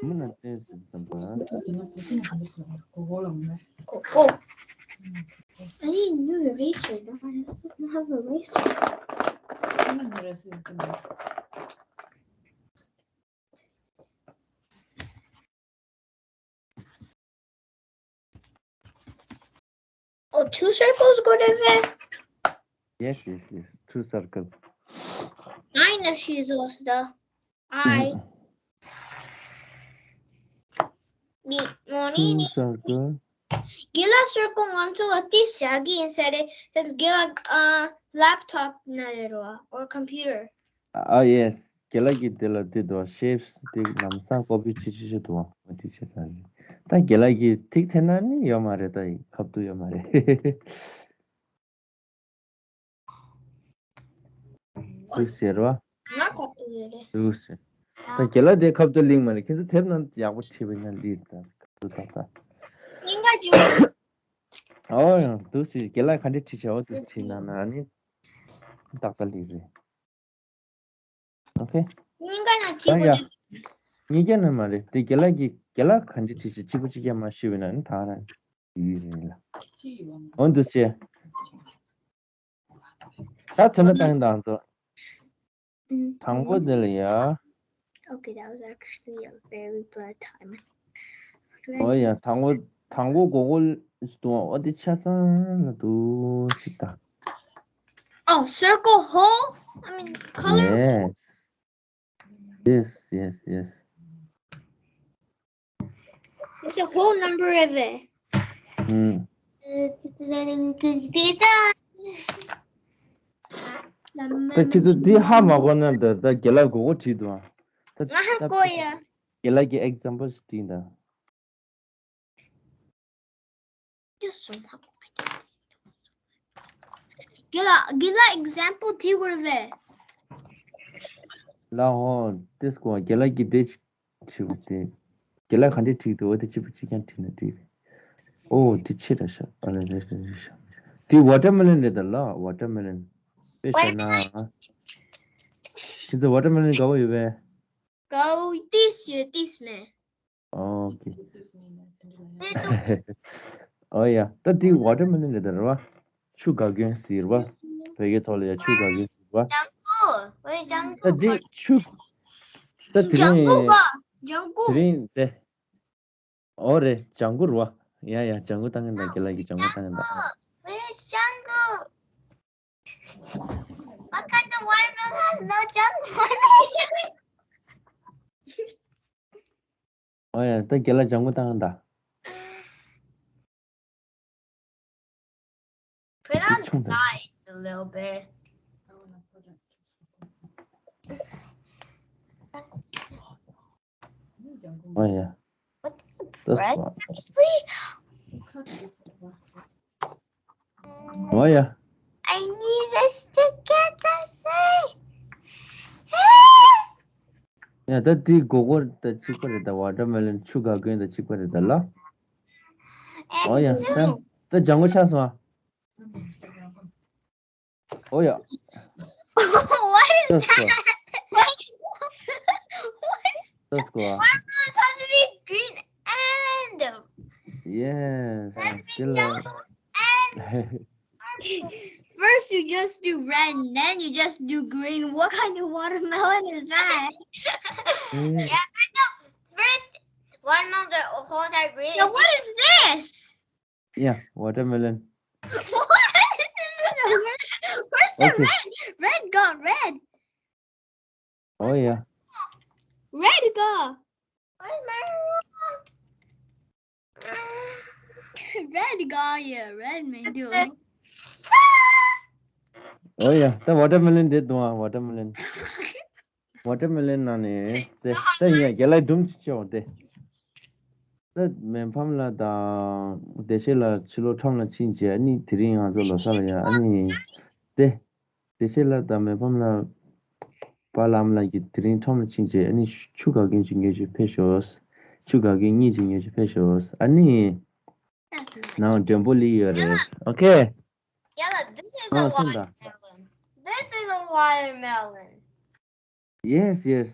མི་ན་ཏེ་ཟེར་ཙམ་པ། གོ་གོ། I need a new eraser. I don't have an eraser. Oh, two circles go together? Yes, yes, yes. Two circle. Minus is also the I. Two circle. རྒན་ལགས་circle ང་ཚོ་ལ་ཏིས་བྱ་གི་ཡིན་ས་རེད། དེ་རྒན་ལགས་ཨ་laptop ན་རེད་རོ། Or computer. ཨ་ཡེས། རྒན་ལགས་ཀྱིས་དེ་ལ་དེ་དུ་shapes དེ་ལམ་སང་ཀོ་པི་བྱེད་བྱེད་བྱེད་དུ་བ་དེ་བྱེད་ས་རེད། ད་རྒན་ལགས་ཀྱིས་ཐིག་འཐེན་ན་ནི་ཡོད་མ་རེད། ད་ཁབ་ཏུ་ཡོད་མ་རེད། དུ་ཟེར་བ། ང་ཁབ་ཏུ་ཡོད་རེད། དུ་ཟེར། ད་རྒན་ལགས་དེ་ཁབ་ཏུ་ལིང་མ་རེད། ཁྱེད་ཚོ་དེབ་ནང་ཡག་པོ་བྲིས་པ་ཡིན་ན་ལིར་ད་ཁབ་ཏུ་ད་ད། སྙིང་ག་ཅིག་ཨོ་ཡང་དུ་ཟེར། རྒན་ལགས་ག་འདྲས་བྲིས་བྱ་བ་དུ་བྲིས་ན་ན་ནི་ཏག་ཏག་ལིར་རེད། ཨོ་ཁེ། སྙིང་ག་ན་ཅིག་ཡ་ཡ། སྙིང་ག་ན་མ་རེད། དེ་རྒན་ལགས་ཀྱིས་རྒན་ལགས་ག་འདྲས་བྲིས་བྱ་གཅིག་པུ་གཅིག་རྐྱང་མ་ཤེས་པ་ན་ནི་ད་ར་ཡུལ་རེད་ལ། འོ་འདུག་ཟེར། ད་ཚོད་མ་བཏང་དང་ཚོ། དང་པོ་དེ་ལ་ཡ། Okay, that was actually a very bad timing. ཨོ་ཡ། དང་པོ་དང་པོ་གོ་གོ་ཞིག་འདུག་ཨོ་དེ་ཆ་ཚང་ལ་འདུག་ཞིག་ད། Oh, circle hole? I mean, color? Yes. Yes, yes, yes. It's a whole number of it. ཨུམ། ད་ཁྱེད་ཚོ་འདི་ཧ་མ་གོ་ན་ད་ད་རྒན་ལགས་གོ་གོ་བྲིས་འདུག་ཨ། ད་ང་ཧ་གོ་ཡ། རྒན་ལགས་ཀྱི་example་ཞིག་བྲིས་ད། རྒན་ལགས་རྒན་ལགས་example་བྲིས་དགོས་རེད་པས། ལགས་འོ། དེ་སྐོར་རྒན་ལགས་ཀྱིས་དེ་བྲིས་པ་དེ། རྒན་ལགས་ག་འདྲས་བྲིས་འདུག་འོ་དེ་གཅིག་པ་གཅིག་རྐྱང་བྲིས་ན་འགྲིག་རེད། ཨོ་དེ་ཕྱི་ར་ཤ་ཨ་ལ་རེ་རེ་རེ་ཤ། དེ་watermelon་རེད་ད་ལགས། Watermelon་དཔེ་བཞག་ན། ཁྱེད་ཚོ་watermelon་དགའ་པོ་ཡོད་པས། དགའ་པོ་ཏིས་ཡོད་ཏིས་མེད། Okay. ཨོ་ཡ། ད་འདི་watermelon་རེད་ད་རེད་བ། ཆུ་འགག་མཁན་ཟེར་བ། བོད་སྐད་ཐོག་ལ་ཡ་ཆུ་འགག་མཁན་ཟེར་བ། ལྗང་གུ། ཝེ་ལྗང་ད་གུ། འདི་ཆུ། ད་དེ་ལྗང་གུ་རིང་ག་ལྗང་གུ། དེ་རིང་དེ། ཨོ་རེད། ལྗང་གུ་རེད་བ། ཡ་ཡ། ལྗང་གུ་བཏང་གིན་ད། རྒན་ལགས་ཀྱིས་ལྗང་གུ་བཏང་གིན་ད། ཝེ་ལྗང་གུ། What kind of watermelon has no jungle on it? ཨོ་ཡ། ད་རྒན་ལགས་ལྗང་གུ་བཏང་ད། Put on the sides a little bit. ཨོ་ཡ། What the bread, actually? ཨོ་ཡ། I need this to get the same. ཡ་ད་དེ་གོ་གོ་ད་གཅིག་པ་རེད་ད། watermelon་ཆུ་འགག་མཁན་ད་གཅིག་པ་རེད་ད་ལ། ཨོ་ཡ། ད་ད་ལྗང་གུ་ཆགས་སོང་ཨ། ཨོ་ཡ། What is that? What is, what is, ད་སྐོར་ཨ། Purple is supposed to be green and Yes. red is ཡ་ལ། Jungle and First you just do red, and then you just do green. What kind of watermelon is that? Yeah, kind of. First, watermelon, the whole entire green. Now what is this? Yeah, watermelon. What is this? Where's the red? Red got red. Oh yeah. Red got. Where's my red? Red got you. Red me do. Oh yeah. ད་watermelon་དེ་འདུག་ཨ། watermelon. watermelon་ནང་ནས་དེ་ད་ཡིན་ཡ། རྒན་ལགས་སྒྲུང་ཅིག་བཤད་འོང་དེ། ད་མི་ཕམ་ལགས་དང་བདེ་གཤེགས་ལགས་ཕྱི་ལོགས་ཁྲོམ་ལ་ཕྱིན་རྗེས། ཨ་ནི་དེ་རིང་ང་ཚོ་ལོ་གསར་ལ་ཡ། ཨ་ནི་དེ་བདེ་གཤེགས་ལགས་དང་མི་ཕམ་ལགས་པཱ་ལགས་ཨ་མ་ལགས་ཀྱིས་དེ་རིང་ཁྲོམ་ལ་ཕྱིན་རྗེས། ཨ་ནི་ཆུ་འགག་མཁན་ཅིག་ཉོས་ཅིག་ཕེབས་ཤོག་ཆུ་འགག་མཁན་གཉིས་ཅིག་ཉོས་ཅིག་ཕེབས་ཤོག་ཨ་ནི་ནང་མགྲོན་པོ་སླེབས་ཡོད་རེད། Okay. Yeah, this is a ཨ་སོང་ད། Watermelon. This is a watermelon. Yes, yes.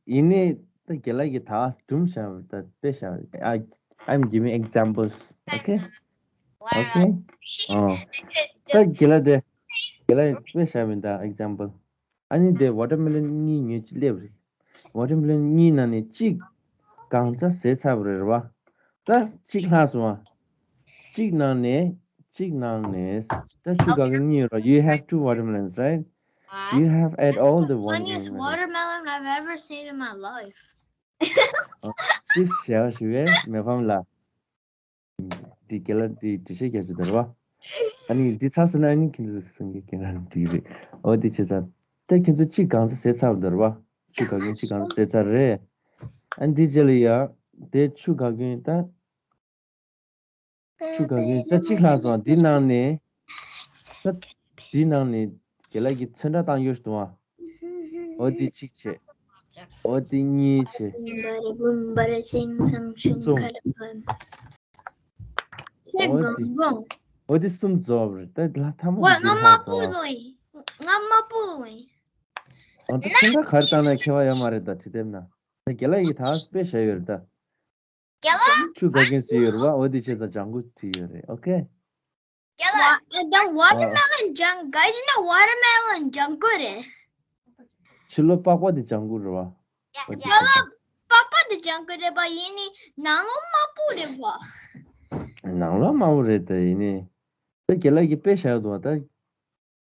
ཡིན་ནའི་ད་རྒན་ལགས་ཀྱིས་ད་སྒྲུང་བཤད་པ་ད་དཔེ་བཤད་པ། I, I'm giving examples. Okay? Okay? ཨོ། ད་རྒན་ལགས་དེ། རྒན་ལགས་དཔེ་བཤད་པ་ད་example། ཨ་ནི་དེ་watermelon་གཉིས་ཉོས་ཅིག་སླེབས་རེད། watermelon་གཉིས་ནང་ནས་གཅིག་གང་ཚ་ཟས་ཚར་བ་རེད་རེད་བ། ད་གཅིག་ལྷག་སོང་བ། གཅིག་ནང་ནས་གཅིག་ནང་ནས་ད་ཆུ་འགག་མཁན་གཉིས་ཡོད་རེད། You have two watermelons, right? You have ate all the watermelons. That's the funniest watermelon I've ever seen in my life. ཨོ། ཅི་ཞེས་ཞུ་བའི་མི་ཕམ་ལགས། འདི་རྒན་ལགས་འདི་འགྲེལ་བཤད་རྒྱག་ཆེད་དར་བ། ཨ་ནི་འདི་ཚར་སོང་ན་ཨ་ནི་ཁྱེད་ཚོ་སེང་གེ་རྒན་ལགས་འགྲིག་རེད། ཨོ་འདི་བྱས་ཙང་། ད་ཁྱེད་ཚོ་གཅིག་གང་ཚ་ཟས་ཚར་བ་དར་བ། ཆུ་འགག་མཁན་གཅིག་གང་ཚ་ཟས་ཚར་རེད། ཨ་ནི་འདི་རྗེས་ལ་ཡ། དེ་ཆུ་འགག་མཁན་ད། ཆུ་འགག་མཁན་ད་གཅིག་ལྷག་སོང་། འདི་ནང་ནས། ད་འདི་ནང་ནས་རྒན་ལགས་ཀྱིས་ཚོན་ཁྲ་བཏང་ཡོད་འདུག་ཨ། ཨོ་དེ་གཅིག་བྱས། ཨོ་དེ་གཉིས་བྱས། གསུམ། ཨོ་དེ། ཨོ་དེ་གསུམ་རྫོགས་པ་རེད། ད་ལྷག་ཐ་མ་ང་དེ་དམར་པོ་ལྷག་སོང་། ང་དམར་པོ་ལོ་ཡིན། ཨོ་ད་ཚོན་ཁྲ་ག་རེ་བཏང་ན་ཁྱད་པར་ཡོད་མ་རེད། ད་བྲིས་དེབ་ན། ད་རྒན་ལགས་ཀྱིས་ད་དཔེ་བཞག་ཡོད་རེད་ད། རྒན་ལགས། ཆུ་འགག་མཁན་ཟེར་ཡོད་རེད་བ། འོ་དེ་བྱས་ཙང་ལྗང་གུ་བྲིས་ཡོད་རེད། Okay. རྒན་ལགས། Wa- the watermelon ལྗང་། ག་ཡིན་ན་watermelon ལྗང་གུ་རེད། ཕྱི་ལོགས་པགས་པ་དེ་ལྗང་གུ་རེད་བ། ཡ། འོ་དེ་ཡ། བྱས་ཙང་། པགས་པ་ དེ་སྦྱང་གི་རེད་པ། ཡིན་ནི་ནང་ལོགས་དམར་པོ་རེད་པ། ནང་ལོགས་དམར་པོ་རེད་ད། ཡིན་ནི་ད་རྒན་ལགས་ཀྱིས་དཔེ་བཞག་འདུག་བ། ད་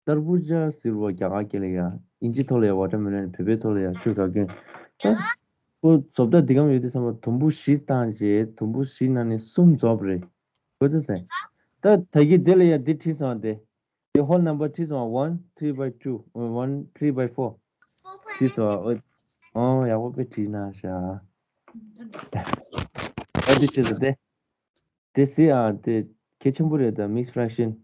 ཏར་བུ་ཇ་ཟེར་བ་རྒྱ་གར་སྐད་ལ་ཡ། ཨིན་ཇི་ཐོག་ལ་ཡ་ཝ་ཊར་མེ་ལོན། བོད་པའི་ཐོག་ལ་ཡ་ཆུ་ག་གོན། ད་ཁོ་བཟོ་ལྟ་འདི་གམ་ཡོད་དུས་ཙམ་པ་དུམ་བུ་བཞི་བཏང་རྗེས་དུམ་བུ་བཞི་ནང་ནས་གསུམ་རྫོགས་པ་རེད། གོ་ཚོད་ཟེར། ད་ད་གི་དེ་ལ་ཡ་འདི་བྲིས་སོང་བ། དེ་དེ་ཧོལ་ནམ་བར་བྲིས་སོང་བ། One three by two, one three by four བྲིས་སོང་བ། ཨོ་ཡག་པོ་དཔེ་བྲིས་གནང་ཤག་ཨ་འདི་བྱས་ཙང་དེ་དེ་སི་ཨ་དེ་གལ་ཆེན་པོ་རེད། ད་mixed fraction།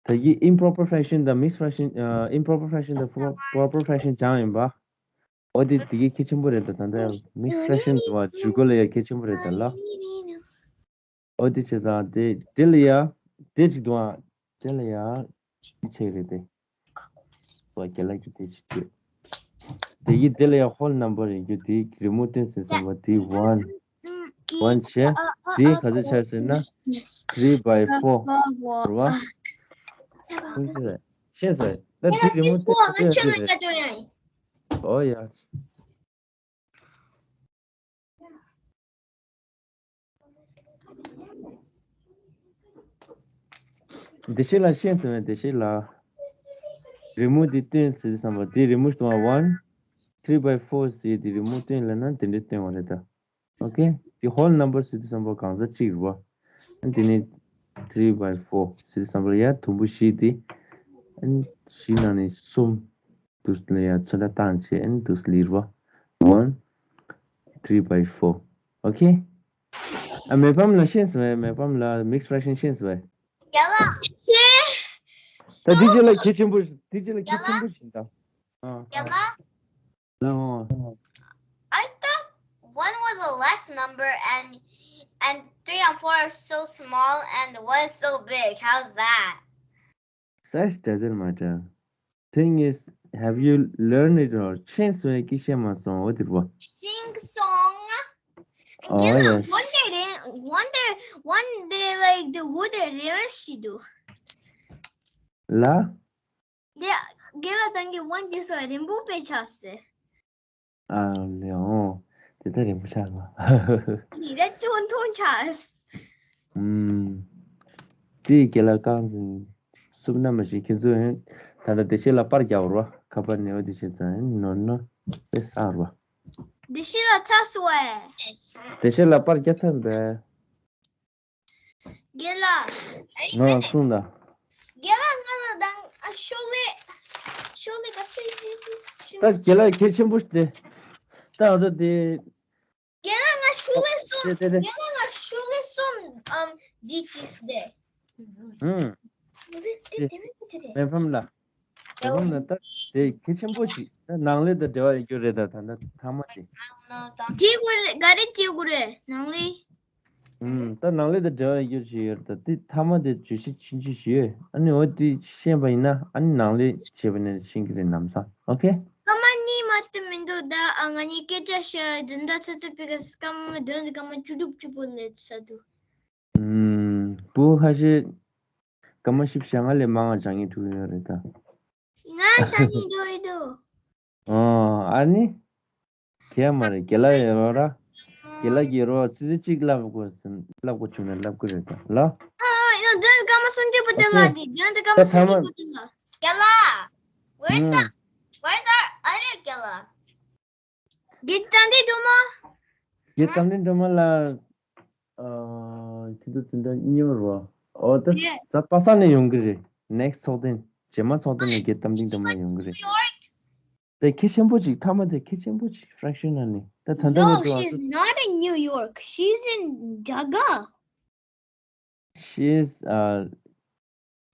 ད་གི་improper fraction དང་mixed fraction, ཨ་improper fraction དང་pro- proper fraction སྦྱངས་ཡིན་པ། ཨོ་དེ་དེ་གི་གལ་ཆེན་པོ་རེད། ད་ད་ལྟ་mixed fraction དུ་བ་ཇུས་འགོད་ལ་ཡ་གལ་ཆེན་པོ་རེད་ད་ལ། ཨོ་དེ་བྱས་ཙང་དེ་དེ་ལ་ཡ་དེ་ཅིག་འདུག་ཨ། དེ་ལ་ཡ་ཆེ་རེད་དེ། ཨོ་རྒན་ལགས་ཀྱིས་དེ་ཅིག་བྱས། དེ་གི་དེ་ལ་ཡ་ཧོལ་ནམ་བར་ཡིན་རྒྱུ་དེ་རི་མོ་སྟོན་ཟེར་བསམ་པ་དེ་one one བྱས། དེ་ག་ཚོད་ཆགས་ཟེར་ན་three by four རེད་བ། ཤེས་སོང་། ད་དེ་རི་མོ་སྟོན་ཟེར་ཡ་དེ་རེད། ཨོ་ཡ། བདེ་ཆེན་ལགས་ཤེས་སོང་བས། བདེ་ཆེན་ལགས། རི་མོ་འདི་སྟོན་ཟེར་བསམ་པ་དེ་རི་མོ་ཞིག་བཏང་བ། One three by four ཟེར་དེ་རི་མོ་སྟོན་ལབ་ན་དེ་འདྲས་སྟོན་པ་རེད་ད། ཨོ་ཁེ། དེ་ཧོལ་ནམ་བར་ཟེར་དུས་ཙམ་པ་གང་ཟག་གཅིག་རེད་བ། ཨ་དེ་ནས་three by four ཟེར་དུས་ཙམ་པ་ལ་ཡ་དུམ་བུ་བཞི་དེ། ཨ་བཞི་ནང་ནས་གསུམ། དུས་ལ་ཡ་ཚོད་ལྟ་བཏང་བྱས། ཨ་ནི་དུས་ལིར་བ། One three by four ཨོ་ཁེ། ཨ་མེ་ཕམ་ལ་ཤེས་སོང་བས། མེ་ཕམ་ལ་mixed fraction ཤེས་སོང་བས། རྒན་ལགས། ད་དེ་རྗེས་ལ་གལ་ཆེན་པོ་དེ་རྗེས་ལ་གལ་ཆེན་པོ་ཞིག་ད། ཨ། རྒན་ལགས། ཨོ། I thought one was a less number and and three and four are so small and one is so big. How's that? Size doesn't matter. Thing is, have you learned it or ཤེས་སོང་ཡ་ཀི་ཤེས་མ་སོང་། འོ་དེ་རེད་བ། ཤེས་སོང་། ཨོ་རྒན་ལགས། ཡ། One day རེད། One day, one day like the wood རེད་ཤི་དུ། ལ། དེ་རྒན་ལགས་ད་གིན་one day སོ་རིང་པོ་དཔེ་ཆགས་སེ། ཨ་ལེ་ཨོ། དེ་ལྟར་རིང་པོ་ཆགས་ལ། ཡིན་ད་ཅུང་ཐུང་ཆགས། ཨུམ། དེ་རྒན་ལགས་རྐང་འཛིན་སུབ་ན་མ་ཤེས། ཁྱེད་ཚོ་ཡིན་ད་ལྟ་བདེ་ཆེན་ལ་པར་རྒྱག་རོགས། ཁ་པར་ནས། འོ་དེ་བྱས་ཙང་ནོར་ན་དཔེ་བསགས་རོགས། བདེ་ཆེན་ལ་ཚ་སོ་ཨེ། བདེ་ཆེན་ལ་པར་རྒྱག་ཚར་བས། རྒན་ལགས། ང་ལ་གསུངས་དང་། རྒན་ལགས་ང་ལ་དང་ཨ་ཤོག་ལེ། ཤོག་ལེ་ག་ཚོད་ཅིག་ཤོག་ད་རྒན་ལགས་གལ་ཆེན་པོ་ཞིག་སྟེ། ད་ང་ཚོ་དེ། རྒན་ལགས་ང་ཤོག་ལེ་གསུམ། དེ་དེ་དེ། རྒན་ལགས་ང་ཤོག་ལེ་གསུམ་ཨམ་འདི་ཅིག་སྟེ། ཧུམ། དེ་དེ་དེ་མིན་དེ་རེད། མེ་ཕམ་ལ། མེ་ཕམ་ལ་ད་དེ་གལ་ཆེན་པོ་ཞིག་ད་ནང་ལས་ད་འབྲེལ་བ་ཡོད་རྒྱུ་རེད། ད་ད་ད་ཐ་མ་དེ། དེ་དགོས་རེད། ག་རེ་དེ་དགོས་རེད་ནང་ལས། ཨུམ། ད་ནང་ལས་དང་འབྲེལ་བ་ཡོད་ཞིག་ཡོད་རེད། ད་དེ་ཐ་མ་དེ་བརྗོད་གཞི་ཆུང་ཆུང་ཞིག་ཡོད། ཨ་ནི་འོ་དེ་ཤེས་པ་ཡིན་ན་ཨ་ནི་ནང་ལས་བྱས་པ་ནས་ཤེས་ཀྱི་རེད་ལམ་སང་། ཨོ་ཁེ། སྐར་མ་གཉིས་མ་གཏོགས་མི་འདུག་ད་ཨ་ང་གཉིས་སྐད་ཆ་བཤད་འཛིན་གྲྭ་ཚོད་ལྟ་པའི་སྐར་མ་བདུན་དང་སྐར་མ་བཅུ་དྲུག་བཅུ་པོ་ལས་ཚ་འདུག་ཨུམ། བུ་ཁ་ཤས་སྐར་མ་བཞི་བཅུ་ཞེ་ལྔ་ལས་མང་བ་སྦྱང་མཁན་ཐུག་ཡོད་རེད་ད། ང་ཤ་ཉེ་འགྲོ་ཡི་འདུག་ཨོ། ཨ་ནི། ཁྱད་མ་རེད། རྒན་ལགས་ཡོད་རོགས་ར། རྒན་ལགས་ཀྱིས་རོགས་ཙི་ཙི་གཅིག་བསླབ་དགོས་ཟིན། བསླབ་དགོས་བྱུང་ན་བསླབ་ཀྱི་རེད་ད་ལ། ཨ་ཨ་ཡང་དོན་སྐར་མ་སུམ་ཅུ་པོ་དེ་ལ། དེ་དོན་དུ་སྐར་མ་སུམ་ཅུ་པོ་དེ་ལ། རྒན་ལགས། Where's the- where's our other རྒན་ལགས། དགེ་རྩ་འདི་འགྲོ་མ། དགེ་རྩ་འདི་འགྲོ་མ་ལ། ཨ་ཁྱེད་ཚོ་དེ་འདྲ་མཉམ་རོ། ཨོ་ད་རེད། ད་པ་སངས་ནས་ཡོང་གི་རེད། next ཚོགས་ཐེངས་རྗེས་མ་ཚོགས་ཐེངས་ནས་དགེ་རྩ་འདི་འགྲོ་མ་ཡོང་གི་རེད། དེ་གལ་ཆེན་པོ་ཅིག་ཐ་མ་དེ་གལ་ཆེན་པོ་ཅིག fraction ནང་ནས་ད་ད་ལྟ་No, བར་དུ། She's not in New York. She's in Jaga. She is, uh,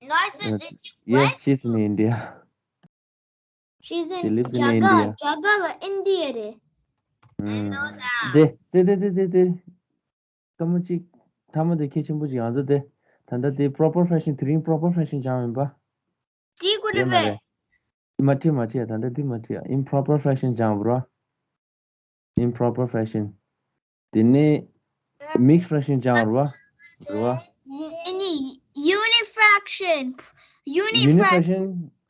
No, I said, uh, did you yes, what? She's in India. She's in She lives in Jaga. India. Jaga ལ་ཨིན་ཌི་ཡ་རེད། I know that. དེ་དེ་དེ་དེ་དེ་དེ། སྐར་མ་གཅིག་ཐ་མ་དེ་གལ་ཆེན་པོ་ཅིག་ང་ཚོ་དེ་ད་ལྟ་དེ་proper fraction དེ་རིང་proper fraction སྦྱངས་ཡིན་པ། དེ་ཀུ་རེ་རེད་མ་རེད། མ་བྲིས་མ་བྲིས། ད་ལྟ་འདི་མ་བྲིས། improper fraction སྦྱངས་པ་རེད་བ། improper fraction དེ་ནས་mixed fraction སྦྱངས་པ་རེད་བ། རེད་བ། ཨ་ནི་unit fraction unit fraction fraction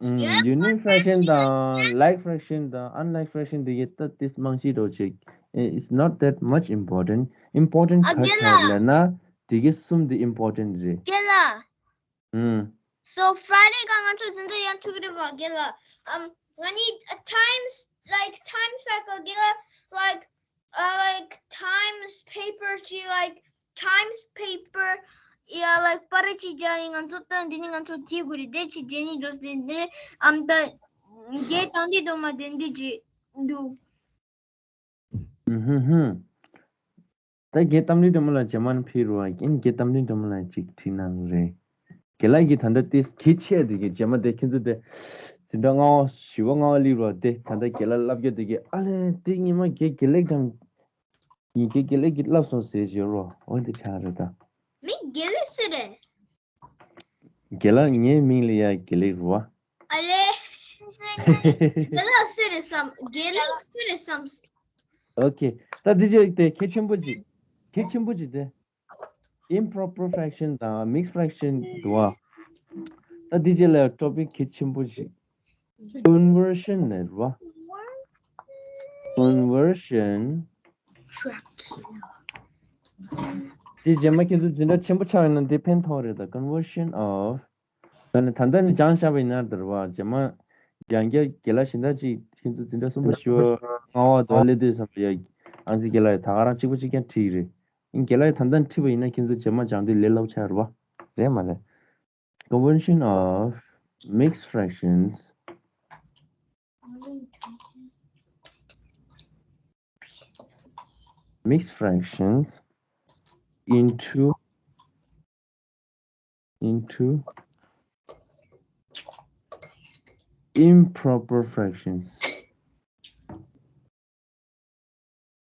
ཨུམ། unit fraction དང་like fraction དང་unlike fraction དེ་གའི་ད་དེ་མང་ཤོས་འགྲོ་ཅིག It's not that much important. Important ག་རེ་ལབ་ན་དེ་གི་གསུམ་དེ་important རེད། རྒན་ལགས། ཨུམ། So Friday ག་ང་ཚོ་འཛིན་གྲྭ་ཡང་ཐུག་གི་རེད་པ། རྒན་ལགས། ཨམ། ང་གཉིས་ཨ། Times, like, Times paper རྒན་ལགས། Like, uh, like, Times paper གྱི། Like, Times paper ཡ། Like, པར་རིས་ཅིག་རྒྱག་ཡིན། ང་ཚོ་ད་འདི་ནས་ང་ཚོ་བྲིས་དགོས་རེད། དེ་ཅིག་བྲིས་ནས་འགྲོ་ཟེར་འདི། ཨམ། ད་རྒན་དང་འདི་དུ་མ་དེ་འདི་ཅིག་འདུག་ཧུམ་ཧུམ་ཧུམ། ད་རྒན་གཏམ་གླེང་སྒྲོལ་མ་ལགས་རྗེས་མ་ཕེབས་རོགས། ཨིན། རྒན་གཏམ་གླེང་སྒྲོལ་མ་ལགས་ཅིག་ཁྲིད་གནང་རེད། རྒན་ལགས་ཀྱིས་ད་ལྟ་ཏིས་གལ་ཆེ་དེ་གི་རྗེས་མ་དེ་ཁྱེད་ཚོ་དེ་འཛིན་གྲྭ་ལྔ་པ་བཞི་པ་ལྔ་པ་སླེབས་རོགས། དེ་ད་ལྟ་རྒན་ལགས་ལབ་རྒྱུ་དེ་གི་ཨ་ལས་དེ་ཉི་མ་རྒན་དགེ་ལེགས་དང་ཡིན། རྒན་དགེ་ལེགས་ཀྱིས་ལབ་སོང་ཟེར་བརྗོད་རོགས། འོ་དེ་ཆགས་རེད་ད། མིང་དགེ་ལེགས་སུ་རེད། རྒན་ལགས་ངའི་མིང་ལ་ཡ་དགེ་ལེགས་རེད་པ། ཨ་ལས། རྒན་ལགས་སུ་རེད་བསམ། དགེ་ལེགས་སུ་རེད་བསམ། Okay. ད་འདི་རྗེས་དེ་གལ་ཆེན་པོ་ཅིག་གལ་ཆེན་པོ་ཅིག་དེ། Improper fraction དང་mixed fraction འདུག་པ། ད་འདི་རྗེས་ལ་topic གལ་ཆེན་པོ་ཅིག Conversion ནས་རེད་པ། Conversion། དེ་རྗེས་མ་ཁྱེད་ཚོ་འཛིན་གྲྭ་ཆེན་པོ་ཆགས་ཡོད་ན་དེ་ཕན་ཐོགས་རེད་ད། Conversion of། ད་ནི་ད་ལྟ་ནས་སྦྱངས་བཞག་པ་ཡིན་ན་དེ་རེད་པ། རྗེས་མ་ཡང་བསྐྱར་རྒན་ལགས་གཞན་དག་ཅིག་ཁྱེད་ཚོ་འཛིན་གྲྭ་གསུམ་པ་བཞི་པ་ལྔ་པ་དུ་བ་སླེབས་དུས་ཙམ་པ་ཡ། ཨང་རྩིས་རྒན་ལགས་ཡ་ད་ག་རང་གཅིག་པ་གཅིག་རྐྱང་ཁྲིད་ཀྱི་རེད། ཨིན། རྒན་ལགས་ཡ་ད་ལྟ་ཁྲིད་པ་ཡིན་ན་ཁྱེད་ཚོ་རྗེས་མ་སྦྱང་དུས་ལས་སླ་པོ་ཆགས་རེད་པ། རེད་མ་རེད། Conversion of mixed fractions, mixed fractions into, into improper fractions.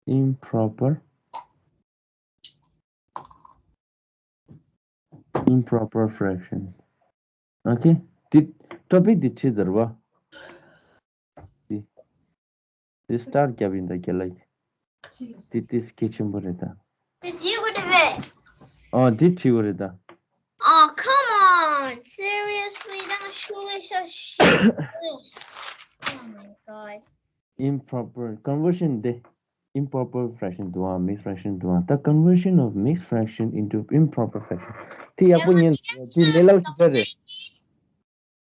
Improper, improper fractions. Okay. འདི་topic འདི་ཁྲིད་ཟེར་བ། འདི་འདི་start རྒྱབ་ཡིན་ད་རྒན་ལགས། འདི་འདི་གལ་ཆེན་པོ་རེད་ད། འདི་བྲིས་དགོས་རེད་པས། ཨ། འདི་བྲིས་དགོས་རེད་ད། Oh, come on. Seriously, that was foolish as shit. Oh my god. Improper conversion དེ། Improper fraction འདུག་ཨ། mixed fraction འདུག་ཨ། ད་conversion of mixed fraction into improper fraction དེ་ཡག་པོ་ཉན། དེ་ལས་སླ་པོ་ཞེ་དྲག་རེད།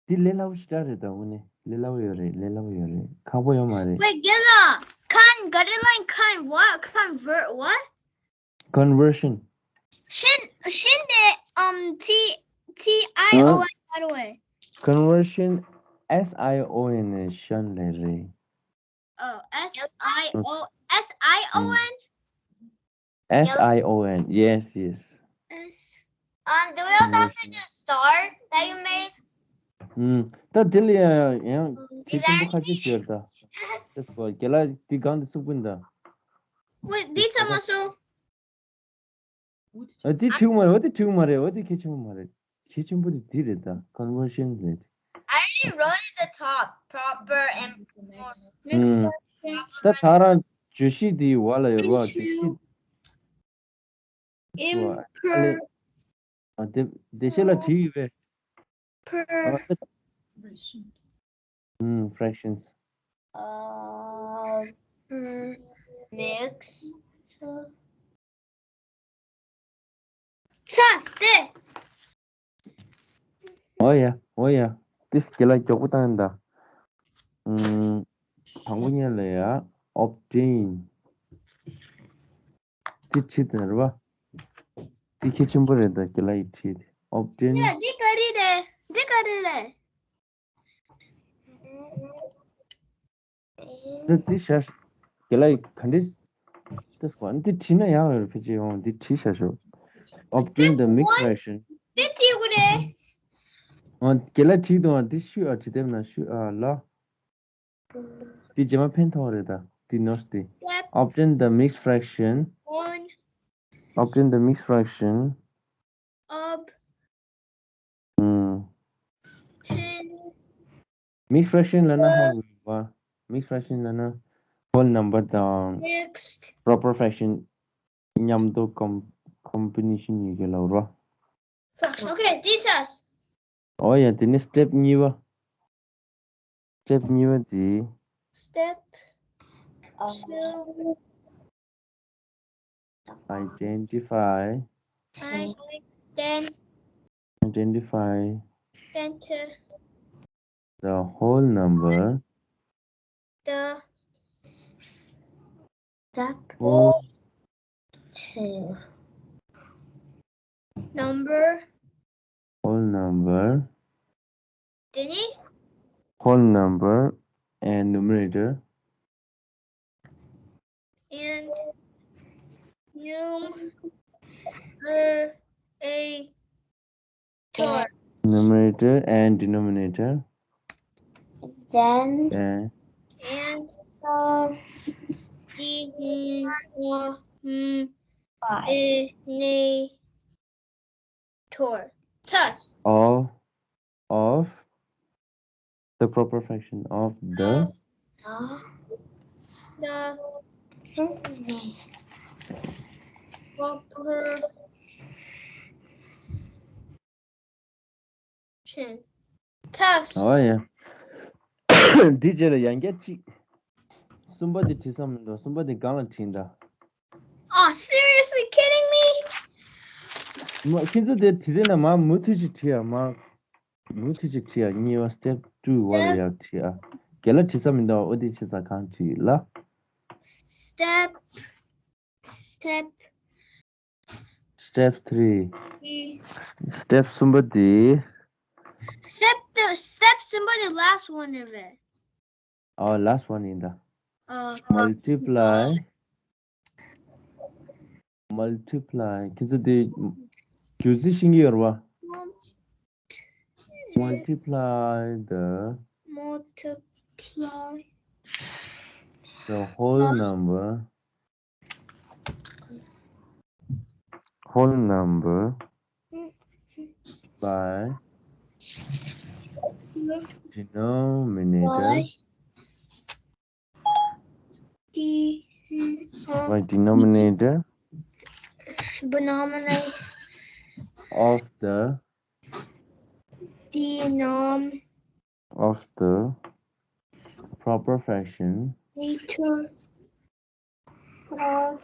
དེ་ལས་སླ་པོ་ཞེ་དྲག་རེད་ད། དངོས་གནས་ལས་སླ་པོ་ཡོད་རེད། ལས་སླ་པོ་ཡོད་རེད། ཁག་པོ་ཡོད་མ་རེད། Wait, རྒན་ལགས། Con ག་རེ་ལབ་ཡིན། Convert what? Convert what? Conversion. ཤིན་ཤིན་དེ་um T T I O N ག་རེ་བས། Conversion S I O N ནས་ཤན་ལས་རེད། Oh, S I O S I O N? S I O N. Yes, yes. S. Um, do we also have to do star that you made? ཨུམ། ད་དེ་ལ་ཡང་ཡང་གལ་ཆེན་པོ་ཁ་ཤས་ཤིག་ཡོད་ད། དེ་སྐོར་རྒན་ལགས་འདི་སྒང་དུ་བཙུགས་པ་ཡིན་ད། Wait, this one also. ཨ། འདི་བྲིས་མ་རེད། འོ་འདི་བྲིས་མ་རེད། འོ་འདི་གལ་ཆེན་པོ་མ་རེད། གལ་ཆེན་པོ་དེ་འདི་རེད་ད། Conversion རེད། I already wrote at the top. Proper and ཨུམ། ད་ད་རང་བརྗོད་གཞི་འདི་འོག་ལ་ཡོད་རེད་པ། བརྗོད་གཞི། Imper- ཨ། དེ་དེ་ཤེས་ལ་བྲིས་ཡོད་པས། Per- ཨུམ། Fractions. Uh, per- mix. ཚ་སྟེ། འོ་ཡ། འོ་ཡ། ཏིས་རྒན་ལགས་མགྱོགས་པོ་བཏང་ཡིན་ད། ཨུམ། དང་པོ་ཉིད་ལ་ཡ། Obtain. འདི་ཁྲིད་དེ་རེད་པ། འདི་གལ་ཆེན་པོ་རེད་ད། རྒན་ལགས་ཡིས་ཁྲིད་དེ། Obtain. ཡ། འདི་ག་རེ་རེད། འདི་ག་རེ་རེད། འདི་འདི་བཞག་རྒན་ལགས་ཡིས་ག་འདྲི། འདི་སྐོར་འདི་བྲིས་ན་ཡག་ཡོད་རེད། ཕལ་ཆེར་ཡོང་འདི་བྲིས་བཞག་ཤོག Obtain the mixed fraction. འདི་བྲིས་དགོས་རེད། འོ། རྒན་ལགས་བྲིས་འདུག་ཨ། འདི་བཤུས་ཨ། བྲིས་དེབ་ནང་བཤུས་ཨ་ལ། འདི་རྗེས་མ་ཕན་ཐོགས་རེད་ད། འདི་notes འདི། Step. Obtain the mixed fraction. One. Obtain the mixed fraction. Ob. ཨུམ། Ten. Mixed fraction ལབ་ན་ཧ་གོ་གི་རེད་པ། Mixed fraction ལབ་ན་whole number དང་next proper fraction མཉམ་དུ་com- combination ཡོད་ཀྱི་ལབ་རོ། Fraction. Okay, this is. འོ་ཡ། དེ་ནས་step གཉིས་པ། Step གཉིས་པ་དེ། Step two. Identify. I then Identify enter the whole number. The Step Whole, two. Number whole number. Dini Whole number and numerator. And numerator. Numerator and denominator. Then And And uh, denominator. five. Thus. Of of the proper fraction of the Uh, The something. proper fraction. Thus. Oh yeah. འདི་རྗེས་ལ་ཡང་བསྐྱར་གཅིག་གསུམ་པ་དེ་བྲིས་ས་མི་འདུག་གསུམ་པ་དེ་སྒང་ལ་བྲིས་ད། Oh, seriously kidding me? མ་ཁྱེད་ཚོ་དེ་དེ་རིང་ན་མ་མུ་མཐུད་ཅིག་བྲིས་ཡ། མ་མུ་མཐུད་ཅིག་བྲིས་ཡ། གཉིས་པ་step two བ་ལ་ཡར་བྲིས་ཡ། རྒན་ལགས་བྲིས་ས་མི་འདུག་ཨོ་དེ་བྱས་ཙང་གང་བྲིས་ལ། Step, step, step three. three. Step གསུམ་པ་དེ། Step, the step, somebody last one of it. Oh, last one ཡིན་ད། Uh, Multiply. Multiply. ཁྱེད་ཚོ་དེ་རྒྱུ་རྩིས་ཤེས་ཀྱི་ཡོད་རེད་བ། Multiply the multiply. the whole number. Whole number by denominator. By the By denominator denominator of the denom of the proper fraction of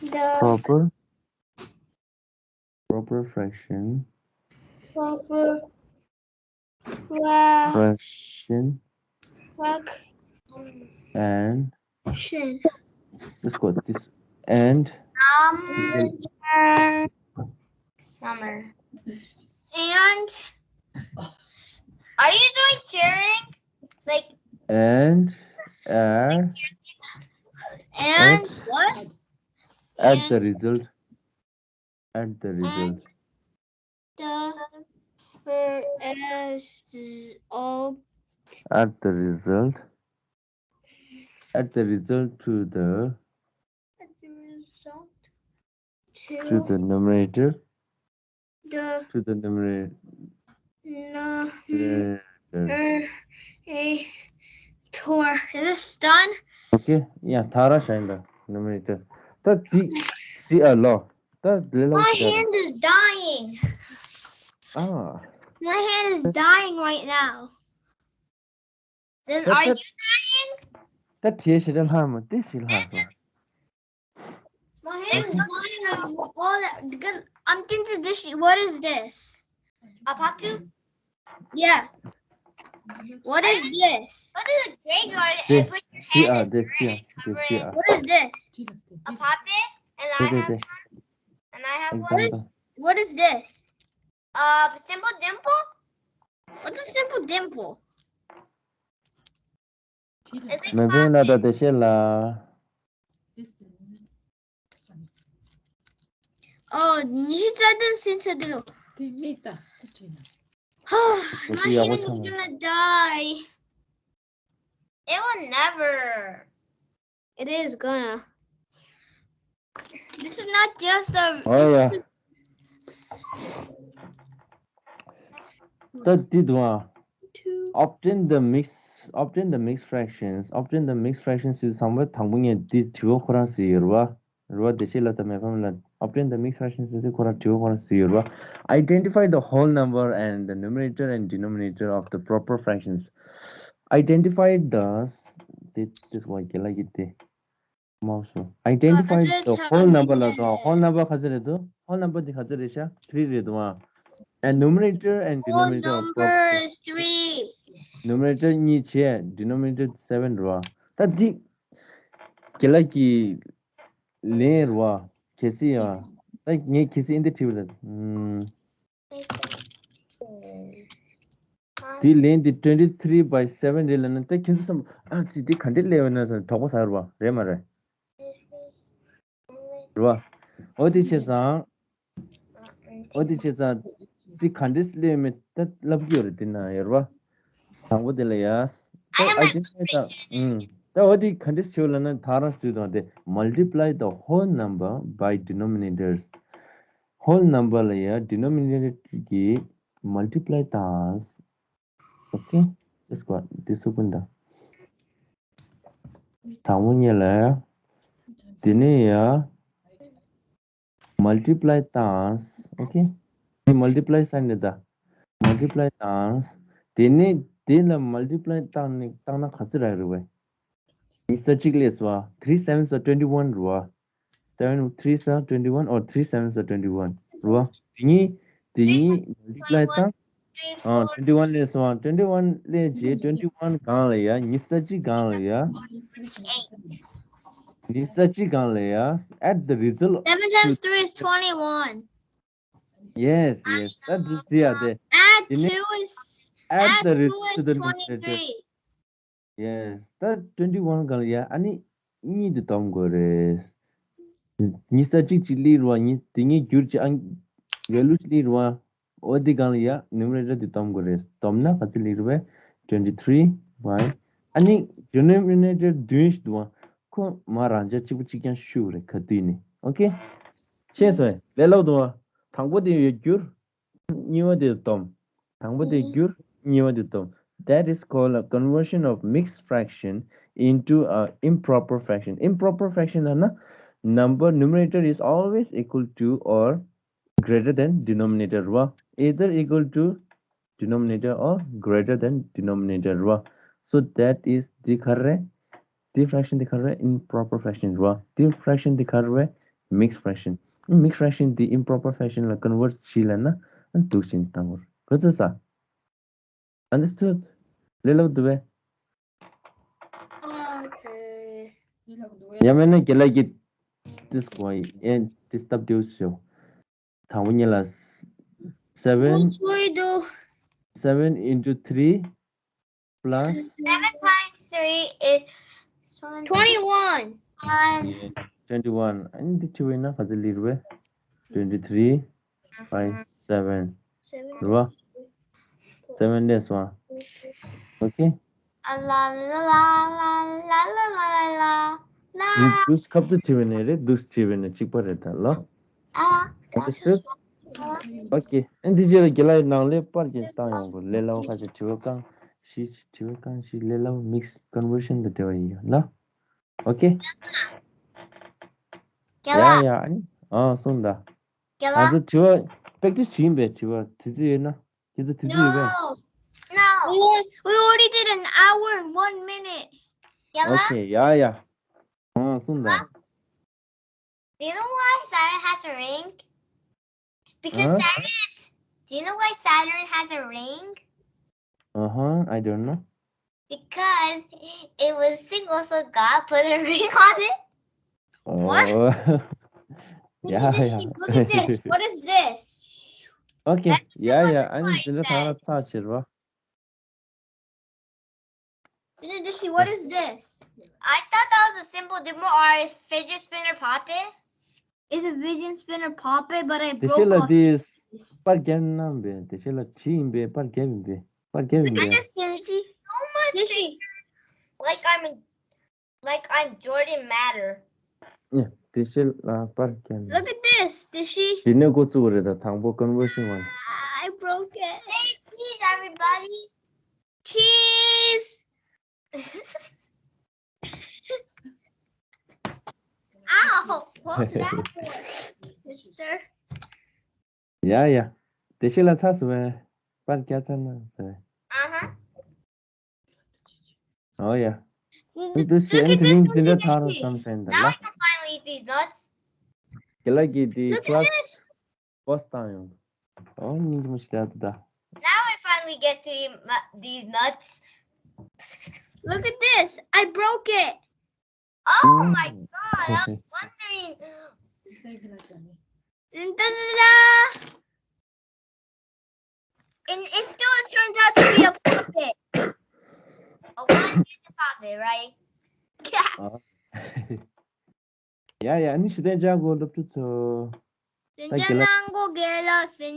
the proper proper fraction proper fra- fraction fraction. And let's go this and Number. Number. And are you doing cheering? Like and uh, and what? at the result at the result The as all at the result at the result to the as a result to to the numerator the to the numerator. no Uh, er a tor. Is this done? okay, yeah, ད་ར་ཤ་ཡིན་ད། numerator. ད་དེ་དེ་ཨ་ལོ། ད་དེ་ལ་My ཅི་ད། hand is dying. ཨ། My hand is dying right now. Then That- are that- you dying? ད་དེ་ཞེ་དྲག་ལྷག་མ་དེ་ཞེ་ལྷག་མ། My hand is dying. All that because I'm thinking this. What is this? A puppy? Yeah. What is this? What is a graveyard? This- Put your See, hand uh, in this, the yeah, and cover this, it. Yeah. What is this? A puppy? And I This, this, have this. and I have one. Example. What is this? Uh, simple dimple? What's a simple dimple? Is it མེ་ཕུང་ལ་ད་puppy? དེ་ཤེས་ལ། Oh, you said this into the. དེ་མིག་ད་དེ་བྲིས་ན། Oh, Would my you ever hand is come? Gonna die. It will never. It is gonna. This is not just a. Oh, This yeah. Is ད་དེ་དུ་ཨ། two. Obtain the mix, obtain the mixed fractions, obtain the mixed fractions ཟེར་ཚང་མ་དང་པོ་ངས་འདི་དྲི་བ་ཁོ་རང་ཟེར་ཡོད་རེད་བ། རེད་བ། དེ་ཤེས་ལ་ད་མེ་ཕུང་ལ། Obtain the mixed fractions ཟེར་ཁོ་རང་དྲི་བ་ཁོ་རང་ཟེར་ཡོད་རེད་བ། Identify the whole number and the numerator and denominator of the proper fractions. Identify the this this one རྒན་ལགས་ཀྱིས་དེ། མ་སོ། Identify the whole number ལ་དང་whole number ག་ཚོད་རེད་དོ། Whole number དེ་ག་ཚོད་རེད་ཤག three རེད་དོ། ཨ། And numerator and denominator of both. Numerator གཉིས་བྱས་denominator seven རེད་བ། ད་འདི་རྒན་ལགས་ཀྱི་ལན་རེད་བ། གལ་སྲིད་ཡ། ད་ངས་གལ་སྲིད་འདི་བྲིས་པ་ད། ཨུམ། དེའི་ལན་དེ twenty three by seven རེད་ལབ་ན། ད་ཁྱེད་ཚོ་བསམ། ཨ་ཙི། དེ་ག་འདྲས་སླེབས་ཡོད་ན་བསམ། དོགས་པ་ཟ་རེད་བ། རེད་མ་རེད། རེད་བ། འོ་དེ་བྱས་ཙང་། འོ་དེ་བྱས་ཙང་། དེ་ག་འདྲས་སླེབས་ཡོད་མེད་ད་ལབ་ཀྱི་ཡོད་རེད། དེ་ན་ཡོད་རེད་བ། དང་པོ་དེ་ལ་ཡ། ད་ཨ་ཅེ་ད། ཨུམ། ད་འོ་དེ་ག་འདྲས་བྱེད་ལབ་ན། ད་རང་སུས་དང་དེ། Multiply the whole number by denominators. Whole number ལ་ཡ་denominator གི་multiply དང་། Okay, let's go. འདི་སུ་ཀུན་ད། དང་པོ་ཉིད་ལ་ཡ། དེ་ནས་ཡ། Multiply དང་། Okay, དེ་multiply ས་ནས་ད། Multiply དང་། དེ་ནས་དེ་ལ་multiply བཏང་ནས་བཏང་ན་ག་ཚོད་རག་རེད་བས། ཉི་ཤུ་རྩ་གཅིག་ལས་སོ། Three sevens are twenty one རེད་བ། Seven, three seven twenty one or three sevens are twenty one རེད་བ། དེ་གཉིས། དེ་གཉིས་multiply དང་། ཨ། twenty one ལས་སོ། twenty one ལས་བྱས་twenty one སྒང་ལ་ཡ། ཉི་ཤུ་རྩ་གཅིག་སྒང་ལ་ཡ། ཉི་ཤུ་རྩ་གཅིག་སྒང་ལ་ཡ། Add the result. Seven times three is twenty one. Yes, yes. That is the other. Add two is add the result to the numerator. Yes. ད་twenty one སྒང་ལ་ཡ། ཨ་ནི་གཉིས་དེ་སྡོམ་དགོས་རེད། ཉི་ཤུ་རྩ་གཅིག་གཅིག་སླེབས་རེད་བ། གཉིས་དེ་གཉིས་བསྒྱུར་བྱས། ཨ། value སླེབས་རེད་བ། འོ་དེ་སྒང་ལ་ཡ་numerator དེ་སྡོམ་དགོས་རེད། སྡོམ་ན་ག་ཚོད་སླེབས་རེད་བས། twenty three by. ཨ་ནི་denominator བདུན་ཞིག་འདུག་བ། ཁོ་མ་རང་ཆ་གཅིག་པ་གཅིག་རྐྱང་ཤུགས་རེད་ག་དུས་ནས། Okay, ཤེས་སོང་། ལས་སླ་པོ་འདུག་བ། དང་པོ་དེ་ཡོད་བསྒྱུར། གཉིས་པ་དེ་སྡོམ། དང་པོ་དེ་བསྒྱུར། གཉིས་པ་དེ་སྡོམ། That is called a conversion of mixed fraction into a improper fraction. Improper fraction ལབ་ན། Number, numerator is always equal to or greater than denominator རེད་བ། Either equal to denominator or greater than denominator རེད་བ། So that is the correct དེ་fraction དེ་ག་རེ་རེད། improper fraction རེད་བ། དེ་fraction དེ་ག་རེ་རེད། mixed fraction. Mixed fraction དེ་improper fraction ལ་convert བྱེད་ལབ་ན། འདུག་སེ་བཏང་དགོས་རེད། ག་ཚོད་ས། Understood? ལས་སླ་པོ་འདུག་བས། Okay. ཡང་མིན་ན་རྒན་ལགས་ཀྱིས་this one and this step དེ་ཞུ། དང་པོ་ཉིད་ལ། Seven. What do we do? Seven into three plus seven times three is twenty one. Twenty one. ཨ་ནི་འདི་བྱས་པ་ཡིན་ན་ག་ཚོད་སླེབས་རེད་བས། Twenty three by seven རེད་བ། Seven ལས་སོང་། Okay. འདི་འདུག་སེ་ཁ་བཏུ་བྱས་པ་ཡིན་ན་རེད། འདུག་སེ་བྱས་པ་ཡིན་ན་གཅིག་པ་རེད་ད་ལོ། Understood? Okay. ཨ་ནི་འདི་རྗེས་ལ་རྒན་ལགས་ནང་ལས་པར་རྒྱག་བཏང་ཡོང་དགོས། ལས་སླ་པོ་ཁ་ཤས། དྲི་བ་རྐང་བཞི། དྲི་བ་རྐང་བཞི་ལས་སླ་པོ་mixed conversion དང་འབྲེལ་བ་ཡིན་ཡ་ལ། Okay. རྒན་ལགས། ཡ་ཡ། ཨ་ནི། ཨ། གསུངས་དང་། རྒན་ལགས། ང་ཚོ་དྲི་བ་practice བྱེད་ཡིན་པས། དྲི་བ་དུས་ཚོད་ཡོད་ན། ཁྱེད་ཚོ་དུས་ཚོད་ཡོད་པས། No, no. We, we already did an hour and one minute. རྒན་ལགས། Okay. ཡ་ཡ། ཨ། གསུངས་དང་། Do you know why Saturn has a ring? Because Huh? Saturn is, do you know why Saturn has a ring? Uh-huh, I don't know. Because it was single, so God put a ring on it. What? Oh. Look at this. Yeah, yeah. Look at this. What is this? Okay. That's the butterfly effect. Yeah, yeah. I mean, དེ་འདྲ་ཚང་མ་ཚར་ཕྱིར་བ། Didn't Dishy, what is this? I thought that was a simple dimple or a fidget spinner poppet. It's a fidget spinner poppet, but I broke off. དེ་ཤེས་ལ་དེ་པར་རྒྱབ་ན་བས། དེ་ཤེས་ལ་བྲིས་ཡིན་པས། པར་རྒྱབ་ཡིན་པས། པར་རྒྱབ་ཡིན་པས། Dishy, so much fingers. Like I'm, like I'm Jordan Matter. ཡ། དེ་ཤེས་ལ་པར་རྒྱབ་ཡིན། Look at this, Dishy. དེ་ནས་འགོ་བཙུགས་པ་རེད་ད། དང་པོ་conversion one. I broke it. Say cheese, everybody. Cheese. Ow! What was that for, mister? ཡ་ཡ། དེ་ཤེས་ལ་ཚར་སོང་བས། པར་རྒྱག་ཚར་ན་ཟེར། Uh-huh. Oh yeah. འདུག་ཟེར། ཨ་ནི་དེ་རིང་འཛིན་གྲྭ་ཐག་རིང་སོང་ཟེར་འདི་ལ། Now I can finally eat these nuts. དེ་ལ་གི་དེ་Look at class this. Post བཏང་ཡོང་། ཨོ་སྙིང་རྗེ་མོ་ཞིག་རེད་འདུག་ད། Now I finally get to eat my, these nuts. Look at this. I broke it. Oh my god, I was wondering. Da, da, da. And it still turns out to be a puppet. A one-handed puppet, right? ཡ་ཡ། ཨ་ནི་ཞུ་དན་ཅག་གོ་སློབ་ཕྲུག་ཚོ། ད་དགེ་ལགས།